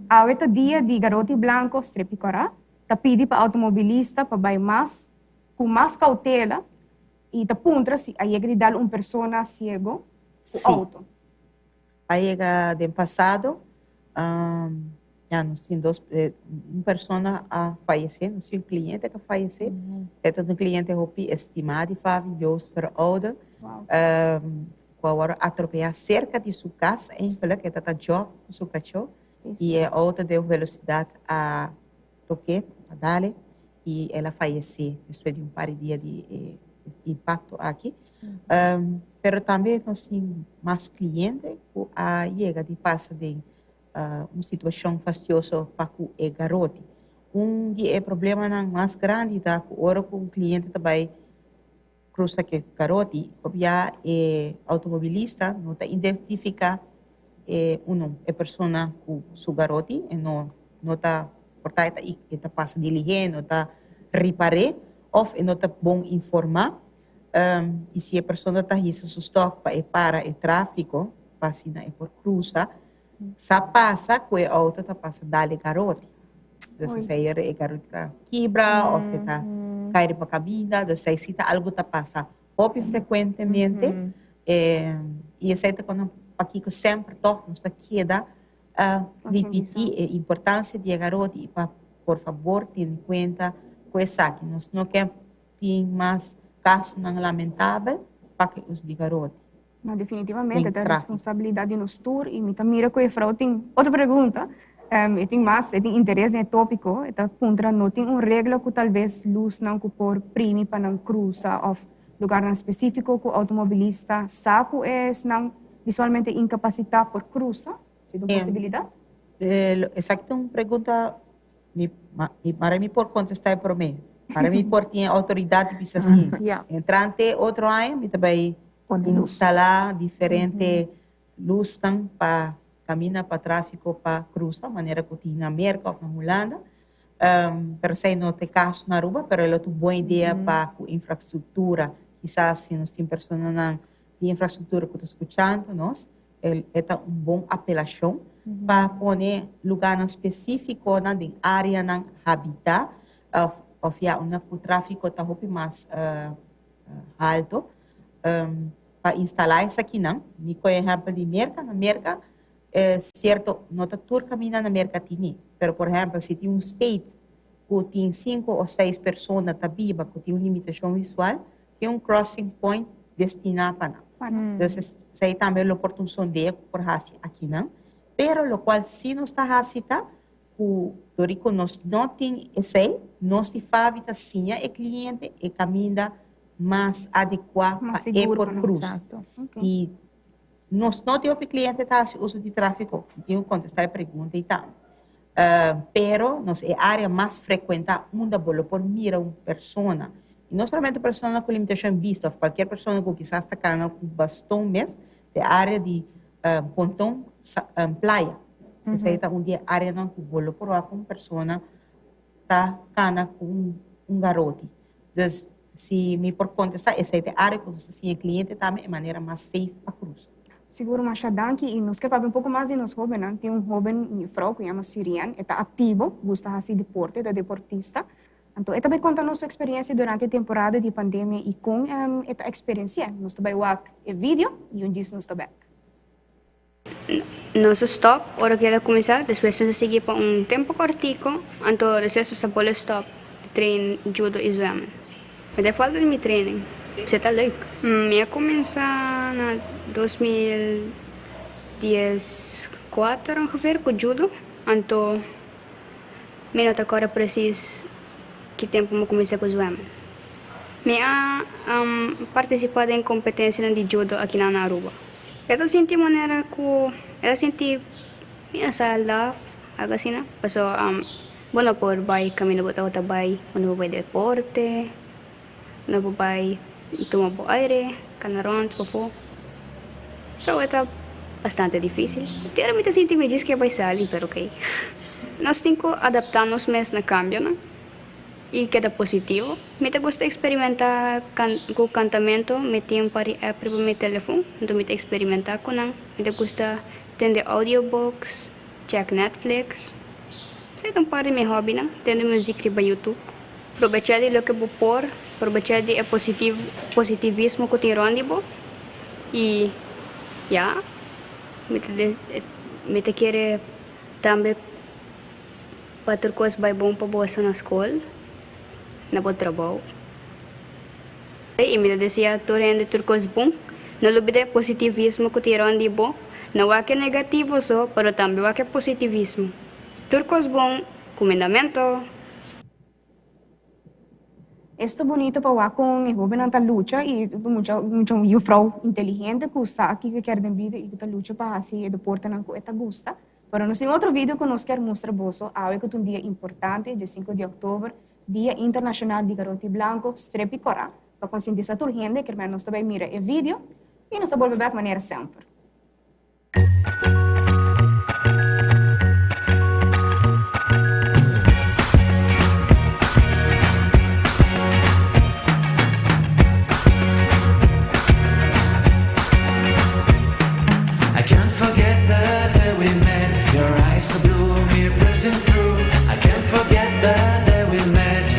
awe ta dia di garoti blanko strepi kòrá ta pidi pa outomobilista pa bai mas ku mas koutela i ta puntra si a yega di dal un persona siego ku outo. A yega den pasado, ya nos tin dos, un persona a fayesé, nos tin un cliente ku a fayesé. E ta un cliente hopi estimá di Favi, Joost Veroude, ku a wòrdu atropeyá serka di su kas eigenlijk, e ta jòg ku su kachó i e outo den un velosidat a tok'é, a dal e i el a fayesé despues di un par di dia di e impakto aki. Pero tambe nos tin mas cliente cu a yega di pasa den un situacion fastioso pa cu e garoti. Un di e problemanan mas grandi ta cu ora cu un cliente ta bay cruza cu e garoti, pabia e automobilista no ta identifica e uno, e persona cu su garoti, e no no ta, por ta e ta pasa diligen, no ta. ripar'é òf e no ta bon informá. I si e persona ta hisa su stòk pa e para e tráfiko pa asina e por krusa, sa pasa ku e outo ta pasa dal e garoti. Dus esei e garoti ta kibra òf e ta kai riba kaminda. Dus esei si ta algu ta pasa hopi frekuentemente. I esei ta kono pakiko semper tòg nos ta keda ripití e importansia di e garoti i pa por fabor tene kuenta ku esaki. Nos no ke tin mas kasonan lamentabel pa ku e uso di garoti. No, definitivamente ta responsabilidad di nos tur y mi ta mira cu e vrouw tin otro pregunta, e tin mas, e tin interes den e topico, e ta puntra no tin un regla cu tal bes luznan cu por primi pa nan cruza of lugarnan specifico cu automobilista sa cu esnan visualmente incapacita por cruza? Si ta un posibilidad? Esaki ta un pregunta Mi, mi, mara mi por contesta e prome. Mara mi por tin e autoridad di bisa si. Entrante otro aña mi ta bay instala diferente luznan pa camina pa trafico pa cruza, manera cu tin na Merca of na Hulanda. Pero esey no ta e caso na Aruba, pero e lo ta un bon idea pa cu infrastructura, kisas si nos tin personanan di infrastructura cu ta scuchando nos, E ta un bon apelashon pa pone lugánan spesífikonan den áreanan habitá òf ya unda ku tráfiko ta hopi mas haltu pa instalá esakinan. Mi kohe ehèmpel di Merka. Na Merka sierto no ta tur kaminda na Merka tini, pero por ehèmpel si tin un state ku tin sinku òf seis persona ta biba ku tin un limitashon visual, Tin un crossing point destiná pa nan. Dus esei tambe lo por ta un sondeo ku por hasi akinan. Pero lokual sí nos ta hasi ta ku dor di ku nos no tin esei, nos di Favi ta siña e kliente e kaminda mas adekuá pa e por krusa. I nos no tin hopi kliente ta hasi uso di tráfiko. Mi tin ku kontestá e pregunta ei tambe. Pero nos e área mas frekuentá unda bo lo por mira un persona, i no solamente persona ku limitashon bista òf kualkier persona ku kisas ta kana ku baston mes, ta e área di Ponton Playa. Esei ta un di e áreanan ku bo lo por wak un persona ta kana ku un garoti. Dus si mi por kontestá, esei ta e área ku nos ta siña e kliente tambe e manera mas safe pa krusa. Sigur masha danki y nos ke papia un poco mas di nos hobennan. Tin un hoben juffrouw cu yama Sirian, e ta activo, gusta haci deporte, ta deportista. Anto e ta bay conta nos su experiencia durante e temporada di pandemia y con e ta experienci'e. Nos ta bay wak e video y un djis nos ta bek. Nos a stop ora ku el a kuminsá, despues nos a sigui pa un tempu kòrtiku, anto despues nos a bolbe stop di train judo i zwemmen. Mi ta falta di mi training, p'esei ta leuk. Mi a kuminsá na 2014 ongeveer ku judo, anto mi no ta kòrda presis ki tempu mi kuminsá ku zwemmen. Mi a partisipá den kompetensianan di judo akinan na Aruba. E ta sinti manera ku e ta sinti mi a sa laf, algu asina, pasobra Bo no por bai kaminda bo tabata bai, bo no por bai deporte, bo no por bai tuma bo aire, kana rònt pafó. So e ta bastante difísil. Te ora mi ta sinti mi djis ke bai sali, pero okey. Nos tin ku adaptá nos mes na kambionan i keda positivo. Mi ta gusta eksperimentá ku kantamentu, mi tin un par di app riba mi telefon, anto mi ta eksperimentá ku nan. Mi ta gusta tende audiobooks. Check Netflix. Esei ta un par di mi hobbynan, tende muzik riba YouTube. Probechá di loke bo por, probechá di e positivismo ku tin rònt di bo. I ya, mi ta mi ta kere tambe pa tur kos bai bon pa boso na skol, na bo trabou. I mi ta desea tur hende tur kos bon. No lubida e positivismo ku tin rònt di bo. No wak e negativo so, pero tambe wak e positivismo. Tur kos bon, kumindamentu! Esta bunito pa wak kon e hobennan ta lucha i mucha mucha yufrou inteligente ku sa kiko e kier den bida i ku ta lucha pa hasi e deportenan ku e ta gusta. Pero nos tin otro video ku nos kier mustra boso awe ku ta un dia importante, dje sinku di òktober, Dia Internashonal di Garoti Blanko, Strepi Kòrá, pa konsientisá tur hende, kermèn nos ta bai mira e video i nos ta bolbe bèk manera semper.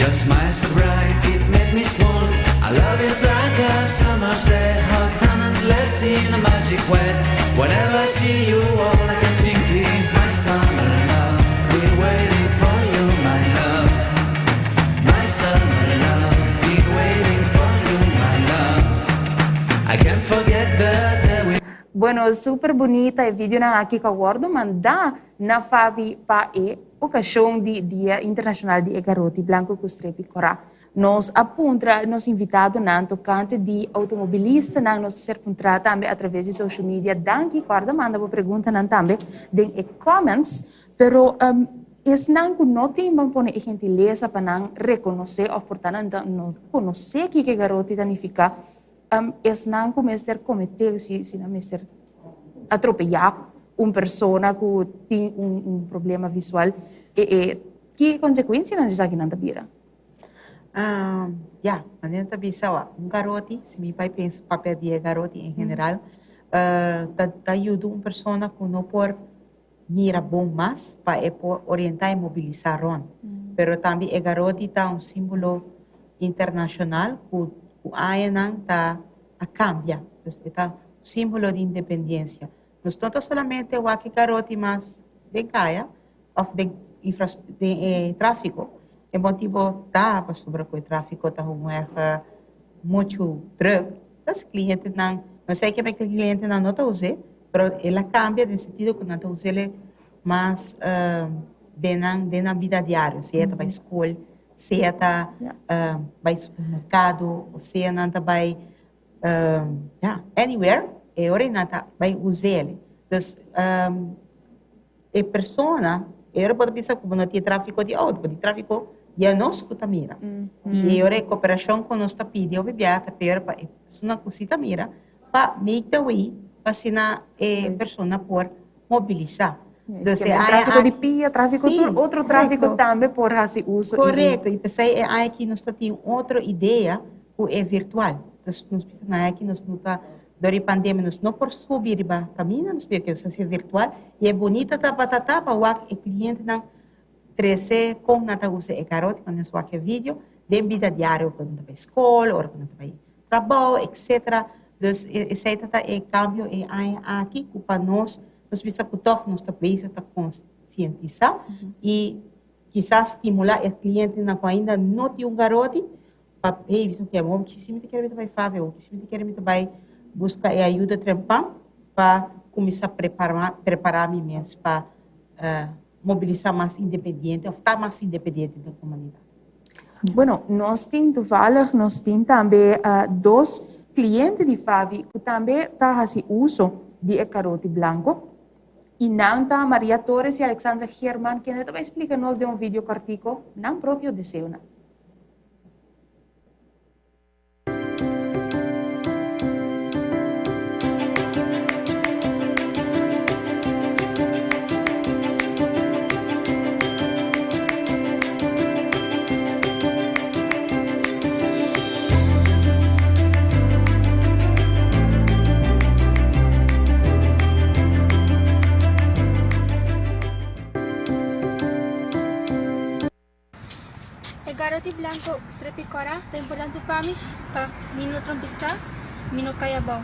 Your smile so bright, it made me swoon. Our love is like a summer's day, hot and endless in a magic way. Whenever I see you, all I can think is my summer love. Been waiting for you, my love. My summer love. Been waiting for you, my love. I can't forget the day we. Bueno, super bunita e videonan aki ku a wòrdu mandá na Fabi pa e okashon di Dia Internashonal di e Garoti Blanku ku Strepi Kòrá. Nos a puntra nos invitadonan tokante di outomobilistanan. Nos ta ser puntrá tambe atraves di social media. Danki, kòrda manda bo preguntanan tambe den e comments. Pero esnan ku no tin ban pone e gentilesa pa nan rekonosé òf por ta nan no konosé kiko e garoti ta nifiká, esnan ku mester kometé, si nan mester atropeyá un persona ku tin un problema visual, e ki konsekuensianan di esakinan ta bira? Ya, manera ta bisa wak, un garoti, si mi bai pensa papia di e garoti en general, ta yuda un persona ku no por mira bon mas pa e por orientá i mobilisá rònt. Pero tambe e garoti ta un símbolo internashonal ku ku añanan ta a kambia. Dus e ta un símbolo di independiensia. Nos no ta solamente wak e garoti mas den kaya, of den den e tráfiko. E motibo ta pasobra ku e tráfiko ta un erg muchu drùk. Pues klientenan, no sé ke klientenan no ta us'é, pero el a kambia den sentido ku nan ta us'é mas den nan den nan bida diario, sea ta bai skol, sea ta bai supermerkado, of sea nan ta bai ya, anywhere, e ora nan ta bai us'é. Dus E persona, e ora bo ta bisa ku bo no tin tráfiko di outo, bo tin tráfiko di anos ku ta mira. I e ora e koperashon ku nos ta pidi hopi bia ta pera pa e persona ku si ta mira pa make the way pa asina e persona por mobilisá. Dus e aña Tráfiko di pia, tráfiko tur otro tráfiko tambe por hasi uso. Korekto, i p'esei e aña aki nos ta tin otro idea ku e virtual. Dus nos bisa na aña aki nos no ta Dor di pandemia nos no por subi riba caminda, nos pidi cu sea virtual y e bunita tabata ta pa wak e clientenan trece con nan ta usa e caroti pa nos wak e video den bida diario ora cu nan ta bay scol, ora cu nan ta bay trabao etc. Dus esey ta ta e cambio e aña aki cu pa nos, nos bisa cu toch nos ta bezig ta conscientisa y kisas stimula e clientenan cu ainda no tin un garoti Pa hey bisa oke awor ki si mi ta kere mi ta bai fabia awor ki si mi ta kere mi ta bai buska e ayuda trempan pa kuminsá prepara prepara mi mes pa mobilisá mas independiente òf ta mas independiente den komunidat. Bueno, nos tin toevallig nos tin tambe dos cliente di Favi cu tambe ta haci uso di e caroti blanco y nan ta Maria Torres y Alexandra Geerman kende ta bay splica nos den un video cortico nan propio deseonan. E garoti blanco strepi cora ta importante pa mi pa mi no trompisa, mi no cay abao.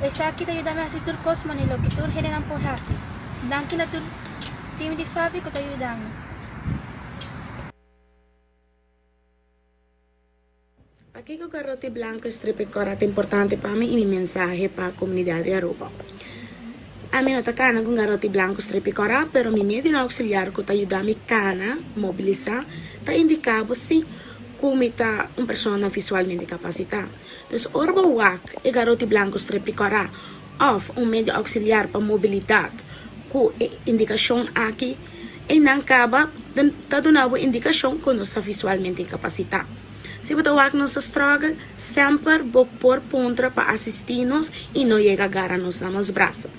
Esaki ta yuda mi haci tur cos mane loke tur hendenan por haci. Danki na tur team di Favi cu ta yuda mi. Pakiko garoti blanco strepi cora ta importante pa mi y mi mensahe pa comunidad di Aruba? Ami no ta cana cu garoti blanco strepi cora, pero mi medionan auxiliar cu ta yuda mi cana, mobilisa, ta indica bo si cu mi ta un persona visualmente capacita. Dus ora bo wak e garoti blanco strepi cora of un medio auxiliar pa mobilidad cu e indicacion aki, eynan caba ta duna bo indicacion cu nos ta visualmente incapacita. Si bo ta wak nos ta struggle, semper bo por puntra pa asistí nos i no yega gara nos na nos brasa.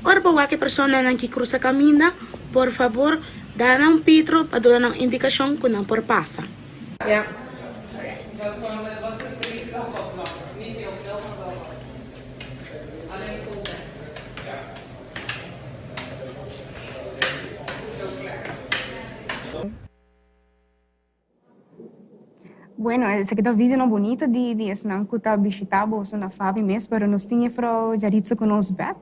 Ora bo wak e personanan ki krusa kaminda, por fabor da nan un pitro pa duna nan indikashon ku nan por pasa. Bueno, esaki ta videonan bunita di di esnan ku ta bishitá boso na Favi mes, pero nos tin Juffrouw Jaritza ku nos bèk.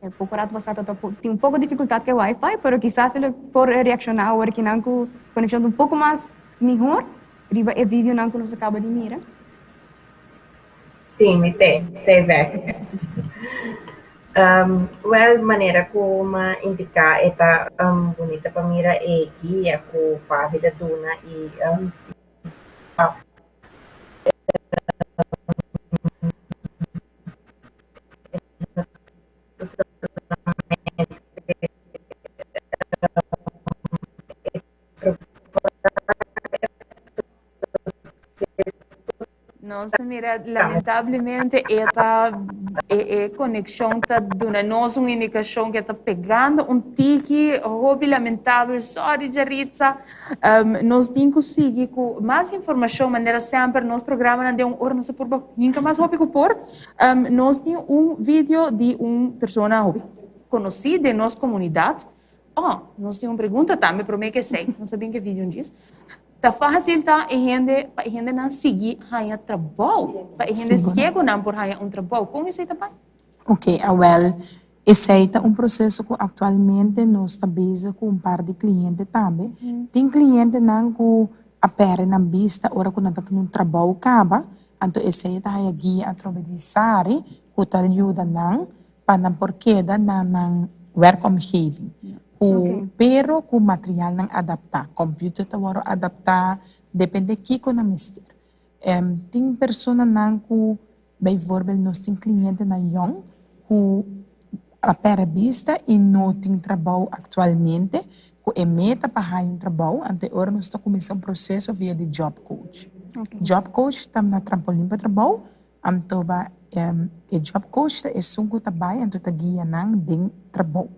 E poko rato pasá ta tin un poko difikultat ku e wifi, pero kisas e lo por reakshoná awor kinan ku konekshon ta un poko mas mihor riba e videonan ku nos a kaba di mira. Sí, mi t'e, t'e bèk. Wèl, manera ku m'a indiká e ta bunita pa mira e guia ku Favi ta duna i pa Nos ta mira lamentablemente e ta e e conexion ta duna nos un indicacion que ta pegando un tiki hopi lamentabel sorry Jaritza um, nos tin cu sigui cu mas informacion manera semper nos programanan den un ora nos ta purba hinca mas hopi cu por um, nos tin un video di un persona hopi conoci den nos comunidad Oh, nos tin un pregunta tambe prome ke esei. Nos ta bin ke video djis. Ta fácil ta e hende, pa e hendenan sigui haña trabou, pa e hende siegonan por haña un trabou. Kon esei ta bai? Ok, awel, esei ta un proseso ku aktualmente nos ta bezig ku un par di kliente tambe. Tin klientenan ku a pèrdè nan bista ora ku nan ta tene un trabou kaba, anto esei ta haña guia atrobe di Sari ku ta yuda nan pa nan por keda na nan werkomgeving ku pero ku materialnan adaptá, computer ta wòrdu adaptá, depende kiko nan mester. Tin personanan ku bijvoorbeeld nos tin klientenan yòn ku a pèrdè bista i no tin trabou aktualmente ku e meta pa haña un trabou, anto e ora nos ta kuminsá un proseso via di job coach. Job coach ta na trampolin pa trabou Anto ba e job coach ta esun ku ta bai anto ta guia nan den trabou.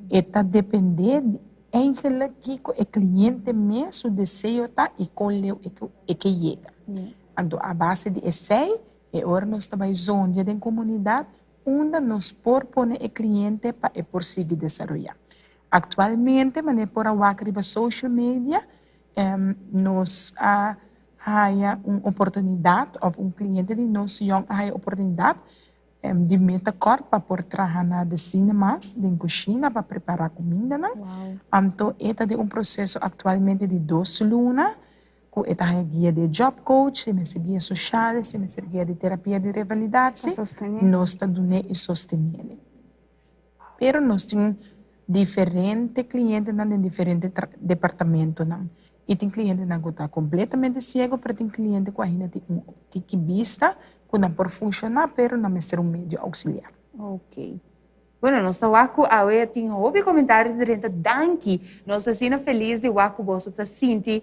E ta depende di eigenlijk kiko e kliente mes su deseo ta i kon leu e ke yega. Anto a base di esei e ora nos ta bai zondia den komunidat unda nos por pone e kliente pa e por sigui desaroyá. Aktualmente manera por a wak riba social media nos a haya un oportunidad of un cliente di nos yong a haya oportunidad di meta kort pa por traha na de cinemas den cushina pa prepara cumindanan. Anto e ta den un proceso actualmente di dos luna cu e ta haya guia di e job coach, si mester guia social, si mester guia di terapia di revalidatie, nos ta dun'e y sostenele. Pero nos tin diferente clientenan den diferente departamentonan. Y tin clientenan cu ta completamente ciego, pero tin cliente cu ainda tin un tiki bista cu nan por funciona, pero nan mester un medio auxiliar. Ok. Bueno, nos ta wak cu awe tin hopi comentario ta drenta. Danki. Nos ta asina feliz di wak cu boso ta sinti,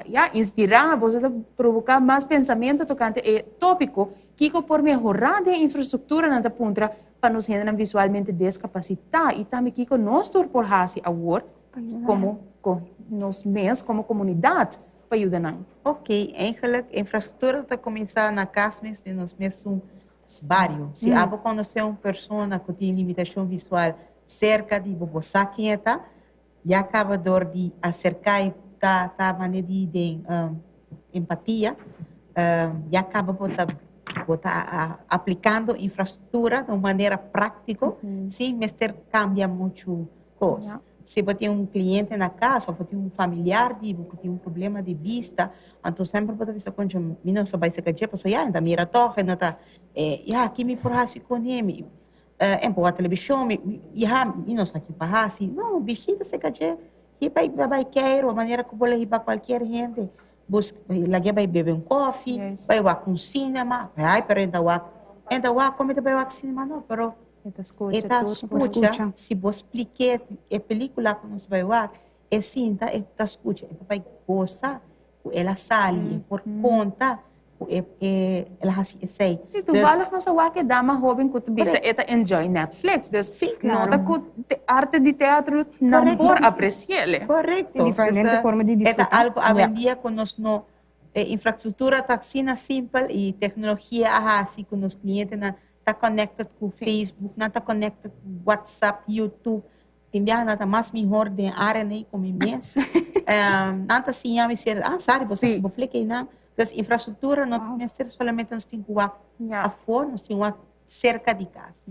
ya, inspira, boso ta provoca mas pensamento tocante e topico. Kico por mehora den infrastructura, nan ta puntra, pa nos hendenan visualmente deskapasitá i tambe kiko nos tur por hasi awor komo nos mes komo komunidat pa yuda nan. Ok, eigenlijk infrastruktura ta kuminsá na kas mes den nos mesun bario. Si abo konosé un persona ku tin limitashon visual serka di bo, bo sa ken e ta, Ya caba door di acerca y ta ta manera di den empatia, ya caba bo ta bo ta aplicando infrastructura na un manera practico sin mester cambia mucho cos. Si bo tin un cliente na cas of bo tin un familiar di bo cu tin un problema di bista, anto semper bo ta bisa concho mi no sa bay cerca dje pasobra ya e ta mira toch e no ta ya ki mi por haci cune mi En por wak televishon, mi ya mi no sa ki pa hasi. No, bishita serka dje, hiba i bai keiru, manera ku bo lo hiba kualkier hende. Bus lag'é bai bebe un kòfi, bai wak un sinema. Ai, pero e ta wak, e ta wak, kon mi ta bai wak sinema? No, pero E ta skucha e ta tur. skucha si bo splik'é e pelikula ku nos bai wak, e sinta e ta skucha, e ta bai gosa ku el a sali, e por konta ku e el a hasi esei. Sí, toevallig nos a wak e dama hoben ku ta bisa e ta enjoy Netflix, dus no ta ku arte di teatro nan por apresi'el. Korekto. Tin diferente forma di E ta disfrutá. algu awendia ku nos no, e infrastruktura ta asina simpel i teknologia a hasi ku nos klientenan ta connected ku Facebook, nan ta connected ku WhatsApp, YouTube. Tin biaha nan ta mas mihor den área nei ku mi mes. Nan ta siña mi ser, ah, Sari, bo sa si bo flek einan. Dus infrastruktura no mester solamente nos tin ku wak afó, nos tin wak serka di kas.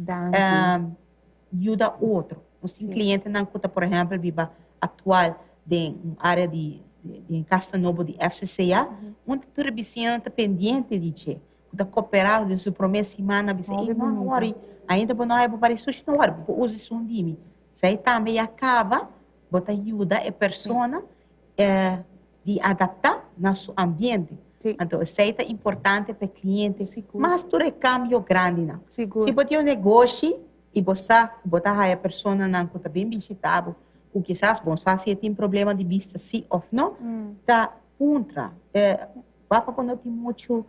Yuda otro. Nos tin klientenan ku ta por ehèmpel biba aktual den un área di den kasa nobo di FCCA, unda tur e bisiñanan ta pendiente di dje, ku ta koperá den su promé siman a bisa, ey no no wòri, ainda bo no haya bo pari sushi, no wòri, bo por usa esun di mi. Esei tambe ya kaba bo ta yuda e persona di adaptá na su ambiente. Anto esei ta importante pa e kliente, mas tur e kambio grandinan. Si bo tin un negoshi i bo sa ku bo ta haya personanan ku ta bin bishitá bo, ku kisas bo no sa si e tin problema di bista si òf no, ta puntra. Wak pa bo no tin muchu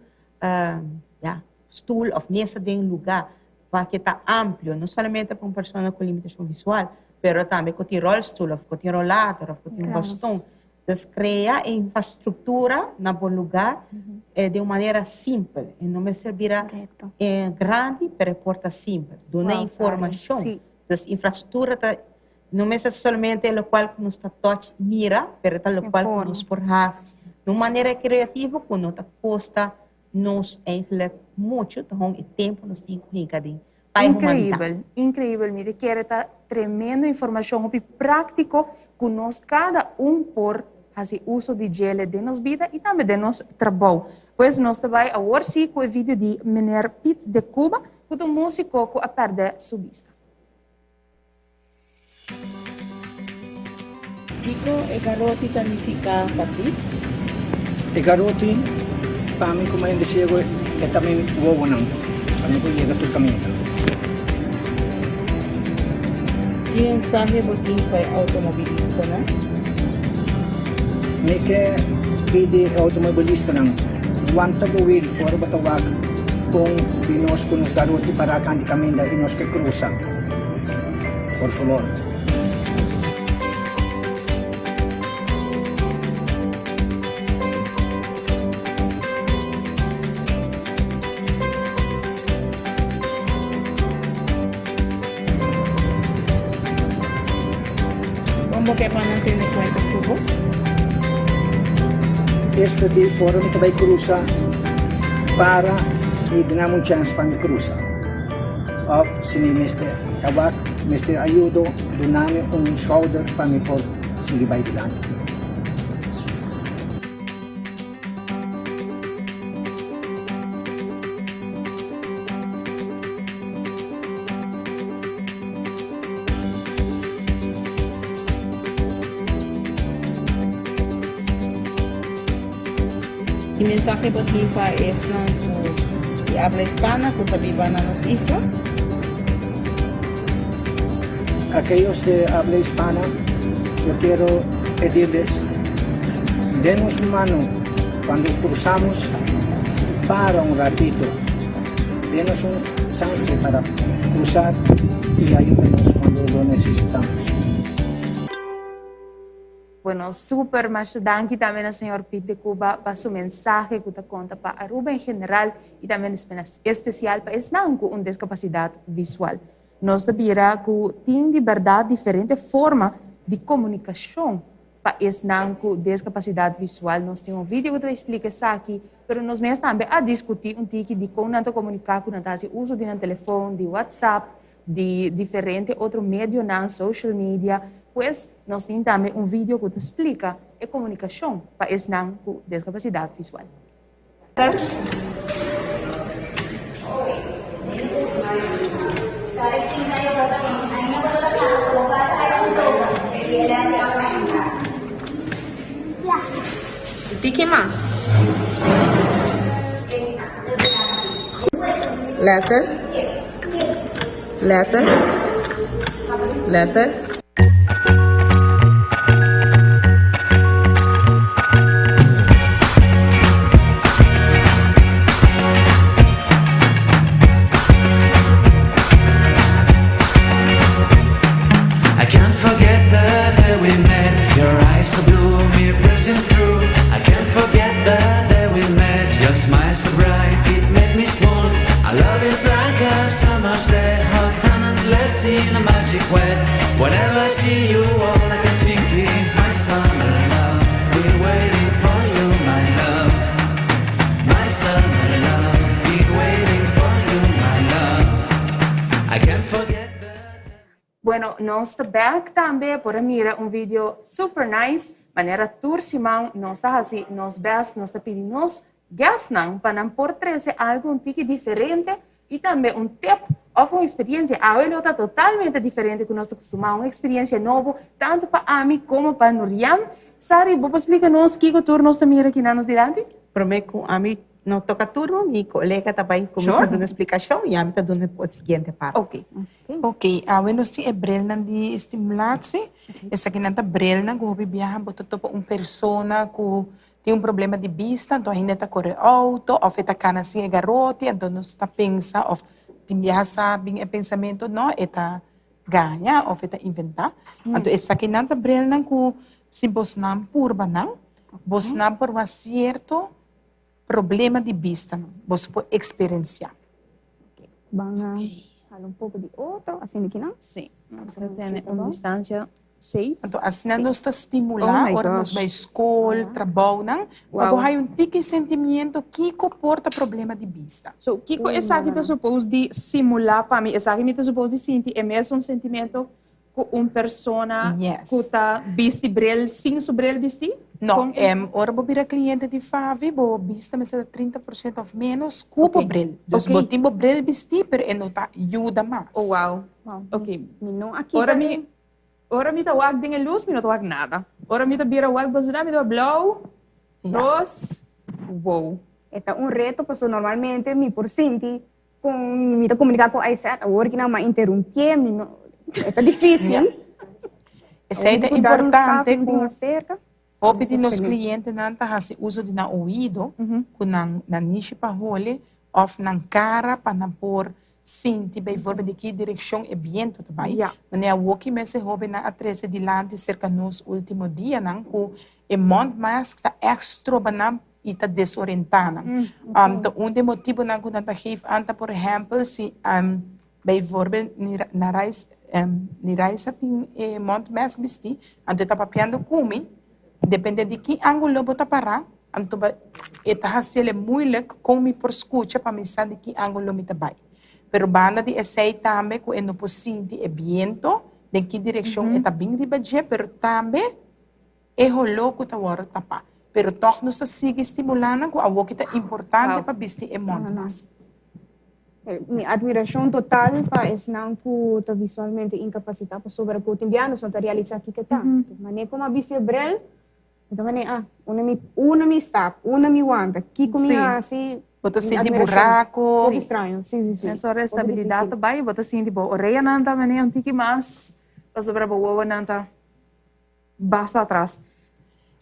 ya stul òf mesa den lugá pa ke ta amplio, no solamente pa un persona ku limitashon visual, pero tambe ku tin ròlstul òf ku tin rolator òf ku tin un baston. Dus krea e infrastruktura na bo lugá den un manera simpel. E no mester bira grandi, pero e por ta simpel. Duna informashon. Dus infrastruktura ta no mester solamente lokual ku nos ta touch i mira, pero ta lokual ku nos por hasi den un manera kreativo ku no ta kosta nos eigenlijk mucho, ta hon e tempo nos tin ku hinka den pa e humanidad. Increíbel, increíbel, mi ta kere ta tremendo informacion hopi practico cu nos cada un por haci uso di djele den nos bida y tambe den nos trabou. Pues nos ta bay awor si cu e video di meneer Piet de Cuba cu ta un musico cu a perde su bista. Kiko e garoti ta nifiká pa Piet? E garoti pa mi komo hende siego e ta mi wowonan pa mi por yega tur kaminda. Ki mensahe bo tin pa e outomobilistanan? Mi ke pidi e outomobilistanan wanta bo wil ora bo ta wak kon di nos ku nos garoti pará kanti kaminda i nos ke krusa. Por favor. Kon bo ke pa nan tene kuenta ku bo? Esta di ora mi ta bai krusa, para i duna mi un chèns pa mi krusa. Of si mi mester tabak, mester ayudo, duna mi un schouder pa mi por sigui bai dilanti. Ki mensahe bo tin pa esnan ku di abla hispana ku ta biba na nos isla? Aquellos de habla hispana, yo quiero pedirles, denos un mano cuando cruzamos, para un ratito, denos un chance para cruzar y ayúdenos cuando lo necesitamos. Bueno, super, masha danki tambe na señor Piet de Cuba pa su mensahe cu ta conta pa Aruba en general y tambe especial pa esnan cu un discapacidad visual. Nos ta bira cu tin di berdad diferente forma di comunicacion pa esnan cu discapacidad visual. Nos tin un video cu ta bay explica esaki, pero nos mes tambe a discuti un tiki di con nan ta comunica cu nan ta haci uso di nan telefon, di WhatsApp, di diferente otro medionan, social media. Pues nos tin tambe un video cu ta splica e comunicacion pa esnan cu discapacidad visual. Tiki mas. Letter. Letter. Letter. I can't forget the day we met Your eyes so blue, me piercing through I can't forget the day we met Your smile so bright, it made me swoon Our love is like a summer's day Hot and endless in a magic way Whenever I see you, all I can think is my summer love Been waiting for you, my love. Bueno, nos ta back tambe por a mira un video super nice. Manera tur siman nos ta hasi nos best, nos ta pidi nos guestnan pa nan por trece algo un tiki diferente y tambe un tip of un experiencia. Awe lo ta totalmente diferente cu nos ta costuma, un experiencia nobo tanto pa ami como pa Nurian. Sari, bo por splica nos kico tur nos ta mira aki na nos dilanti? Prome cu ami no toca turno, mi colega ta bay cuminsa duna explicacion y ami ta duna e siguiente parte. Ok. Ok, awe nos tin e brilnan di stimulatie. Esakinan ta brilnan cu hopi biaha bo ta topa un persona cu tin un problema di bista, anto ainda e ta kore outo òf e ta kana sin e garoti, anto nos ta pensa òf tin biaha sa bin e pensamentu, no, e ta gaña òf e ta inventá. Anto esakinan ta brilnan ku si bosnan purba nan, bosnan por wak sierto problema di bistanan boso por eksperensiá. Ban a hala un poko di otro, asina di kinan. Sí, nos ta tene un distancia safe. Anto asina nos ta stimulá ora nos bai skol, trabounan, pa bo haya un tiki sentimiento kiko por ta problema di bista. So, kiko esaki ta supos di simulá pa mi? Esaki mi ta supos di sinti e mesun sentimiento Ku un persona ku ta bisti bril sin su bril bisti? No, ora bo bira kliente di Favi bo bista mester ta 30% òf ménos ku bo bril. Dus bo tin bo bril bistí pero e no ta yuda mas. Oh wow. Ok. Ora mi ora mi ta wak den e lus mi no ta wak nada. Ora mi ta bira wak basura mi ta wak blou, ros, wow. E ta un reto pasobra normalmente mi por sinti Con mi ta comunica cu Aizet awor ki nan m'a interrumpié mi no e ta dificil. Esei ta importante cu hopi di nos clientenan ta haci uso di nan oido cu nan nanishi pa hole of nan cara pa nan por sinti bijvoorbeeld di ki direccion e biento ta bay. Manera awor ki mes e hobennan a trece dilanti cerca nos ultimo dianan cu e mondmask ta echt stroba nan i ta desorientá nan. Ta un di e motibunan ku nan ta geef aan ta por ehèmpel si bijvoorbeeld Niraisa tin e mondmask bistí, anto e ta papiando ku mi, depende di ki ángulo bo ta pará, anto e ta hasiel moeilijk kon mi por skucha pa mi sa di ki ángulo mi ta bai. Pero banda di esei tambe ku e no por sinti e biento den ki direkshon e ta bin riba dje, pero tambe E holó ku ta wòrdu tapá. Pero tòg nos ta sigui stimulá nan ku awor ki ta importante pa bisti e mondmask. Mi admirashon total pa esnan ku ta visualmente inkapasitá pasobra ku tin bia nos no ta realisá kiko ta. Manera ku mi a bisti e bril, mi ta manera, ah, unda mi unda mi stap, unda mi wanta, kiko mi hasi. Bo ta sinti buraku. Hopi straño, si, si, si. Mesora e stabilidat ta bai, bo ta sinti bo oreanan ta manera un tiki mas pasobra bo wowonan ta. Basta atras.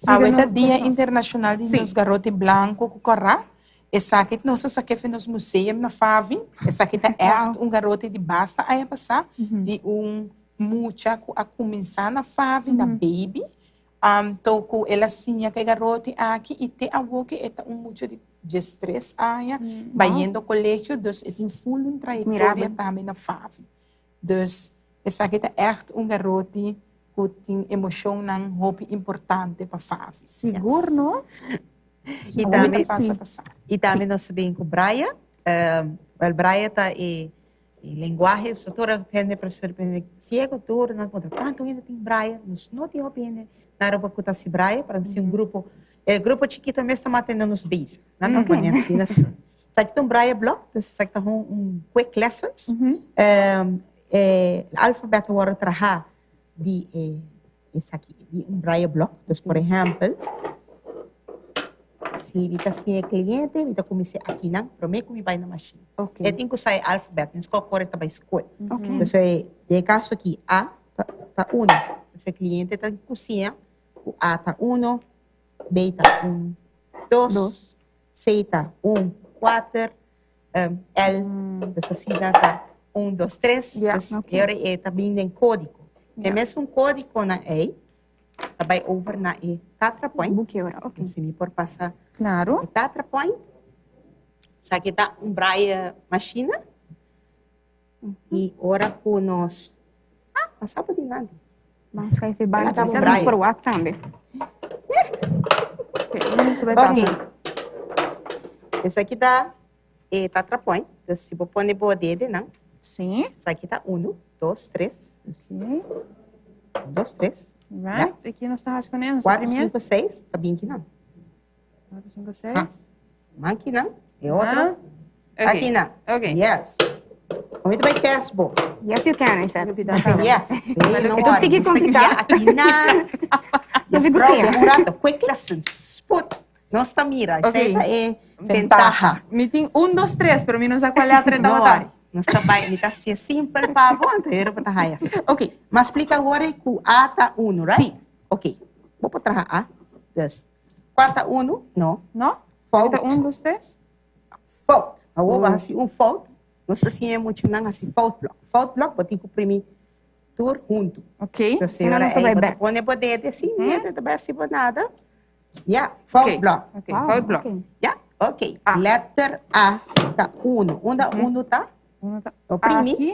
Awe ta Dia Internacional di nos Garoti Blanco cu Cora. Esaki nos a saca efe nos museum na Favi. Esaki ta echt un garoti di basta aña pasa, di un mucha cu a cuminsa na Favi, na baby. Anto cu el a siña cu e garoti aki y te awo cu e ta un mucha di diestres aña, bayendo colegio, dus e tin full un trayectoria tambe na Favi. Dus esaki ta ègt un garoti ku tin emoshonnan hopi importante pa Favi. Sigur no? I tambe i tambe nos ta bin ku Braya. Wèl Braya ta e lenguahe, so tur hende siego tur nan puntra kuantu hende tin Braya? Nos no tin hopi hende na Aruba ku ta hasi Braya, pero nos tin un grupo, e grupo chikito mes ta mantene nos bezig. Nan ta pone asina si. Esaki ta un braille blok, dus esaki ta un un quick lessons. E alfabet ta wòrdu trahá di e esaki, di un braille blok. Dus por ehèmpel, si mi ta siña e kliente, mi ta kumins'é akinan promé ku mi bai na mashin. E tin ku sa e alfabet, meskos ku ora e ta bai skol. Dus den e kaso aki A ta uno. Dus e kliente ta ku siña ku A ta uno, B ta un, dos, C ta un, kuater, L, dus asina ta un, dos, tres. Dus e ora e ta bin den kódigo. E mesun kódigonan ei ta bai over na e Tatra Point. Dus si mi por pasa e Tatra Point. Esaki ta un braille mashina. I ora ku nos, ah, pasa bo dilanti. Ban schuif e banki. Ela nos por wak tambe. Ok. Esaki ta e tatra point. Dus si bo pone bo dedenan. Si. Esaki ta 1, 2, 3. Ok. 2, 3. Right. Aki nos ta hasi kuné? Nos ta 4, 5, 6. Ta bin kinan. 4, 5, 6. Mankinan. E otro. Akinan. Ok. Yes. Kom ito bai test bo. Yes, you can, I said. Yes. Sí, no Ito worry. tiki Gusta komplikado. guia akinan. Nos Juffrouw, gusta. den un rato. Quick lessons. Spoed. Nos ta mira. Ok. Esei ta e ventaha. Mi tin un, dos, tres, pero mi no sa cual letra No tabata. worry. Nos ta bai, mi ta hacié simpel pa bo, anto hero bo ta haya. Ok. Ma splica awor ei cu A ta uno, right? Sí. Ok. Bo por traha A. Dus, cua ta uno? No. No? Fout. Ta un, dos, tres? Fout. Awor bo haci un fout. Nos ta siña e muchanan haci foutblok. Foutblok bo tin cu primi tur hunto. Ok. Dus Si no, ora nos ta ei bai bo ta bek. pone bo dede sin miedo, ta bai haci bo nada. Ja, foutblok. Ok, foutblok. Ja, ok. Letter A ta uno. Unda uno ta? Uno ta Oprimi. aki.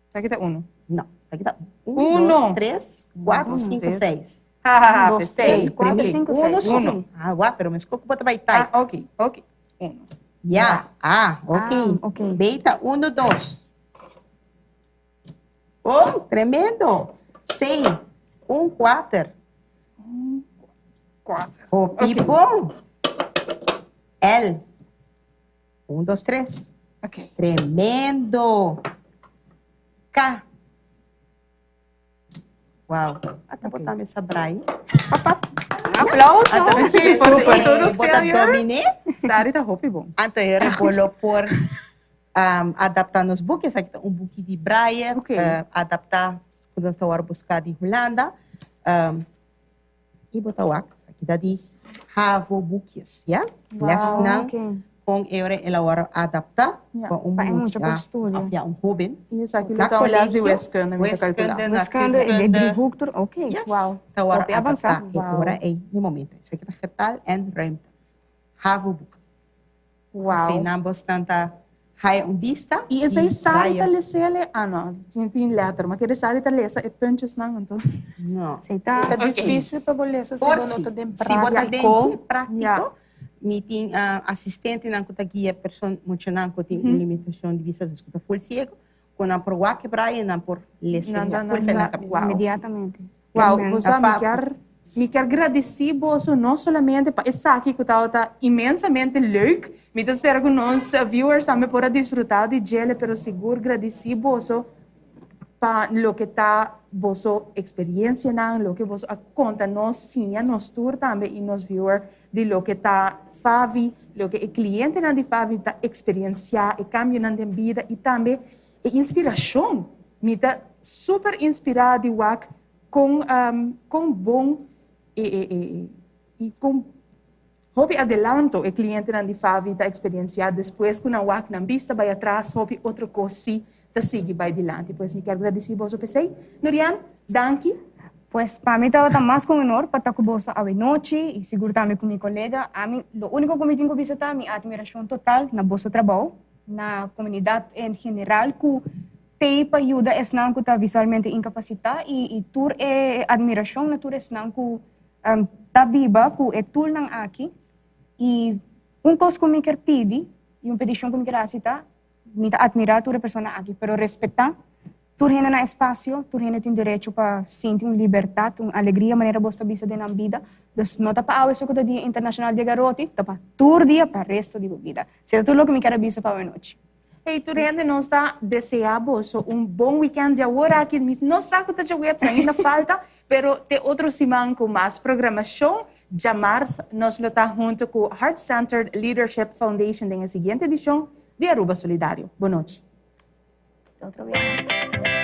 Esaki ta uno. No, esaki ta un, Uno. dos, tres, cuatro, Un, cinco, tres. seis. Ha, ha, ha, Un, dos, pues tres, seis. cuatro, Primi. cinco, Uno, seis. sí. Uno. Ah, guau, pero me escoco bota bai tai. Ah, ok, ok. Uno. Ja, ah, ok. Ah, ok. B ta uno, dos. Oh, tremendo. C, un, cuater. Cuater. Hopi Ok. bon. L. Un, dos, tres. Ok. Tremendo. K. Wow. Ata bota esa braille. Aplauso. Ata Sí, super. todo Bota failure. domine. Sari ta hopi bon. Anto era bolo por adapta nos boekjes. Aki ta un boekje di braille. Ok. Adapta ku nos ta wòrdu buská di Hulanda. I bo ta wak, esaki ta di havo boekjes, ya. Lesnan ok. kon e ora el a wòrdu adaptá Ja, pa un pa e mucha mucha por studia. òf ya un hóben. I esaki lo Na ta un les di kolegio, wiskunde, mi ta kalkulá. wiskunde, Wiskunde, de natuurkunde. driehoektoer, ok. Yes, Wow. ta wòrdu Hopi avansá. adaptá e Wow. ora ei, di momento. Esaki ta getal en ruimte. Havo boek. Wow. Asina bosnan ta haya un bista I esei di Sari ta braille. lesele? Ah no, tin tin letter, ma kere Sari ta lesa e puntjesnan anto. No. Esei ta. Ta difícil pa bo lesa si Por bo no si, ta den si bo ta den práctico. dje práctico, mi tin asistentenan ku ta guia person, muchanan ku tin un limitashon di bista, dus ku ta ful ciego, ku nan por wak e braille, nan por lesa Nan ta- ful nan fe nan sa- kabes. Wow. Inmediatamente. Wow, Amen. bo sa, mi Afa- kier, mi kier gradici boso no solamente pa esaki cu tabata inmensamente leuk, mi ta spera cu nos viewers tambe por a disfruta di djele, pero sigur gradici boso pa loke ta boso experiencianan, loke boso a conta nos, siña nos tur tambe y nos viewer di loke ta Favi, loke e clientenan di Favi ta experiencia, e cambionan den bida y tambe e inspiracion. Mi ta super inspira di wak con con bon e e e y con hopi adelanto e clientenan di Favi ta experiencia despues cu nan wak nan bista bay atras hopi otro cos si ta sigui bay dilanti. Pues mi kier gradici boso p'esey. Norian, danki. Pues pa mi tabata mas cu un honor pa ta cu boso awe nochi y sigur tambe cu mi colega. Ami lo unico cu mi tin cu bisa ta mi admiracion total na boso trabou, na comunidad en general cu T'ei pa yuda esnan ku ta visualmente inkapasitá i i tur e admirashon na tur esnan ku ta biba ku e toolnan aki. I un kos ku mi kier pidi i un petishon ku mi kier hasi ta, mi ta atmirá tur e persona aki, pero respetá tur hende nan espasio, tur hende tin derecho pa sinti un libertat, un alegria manera bos ta bisa den nan bida. Dus no ta pa awe so ku ta Dia Internashonal di e Garoti, ta pa tur dia pa resto di bo bida. Esei ta tur loke mi kier a bisa pa awe nochi. Hey tur hende nos ta desea boso un bon weekend di awor aki mi no sa ku ta djaweps ainda falta pero te otro siman ku mas programacion djamars nos lo ta hunto ku Heart Centered Leadership Foundation den e siguiente edicion di Aruba Solidario. Bon nochi. Te otro biaha.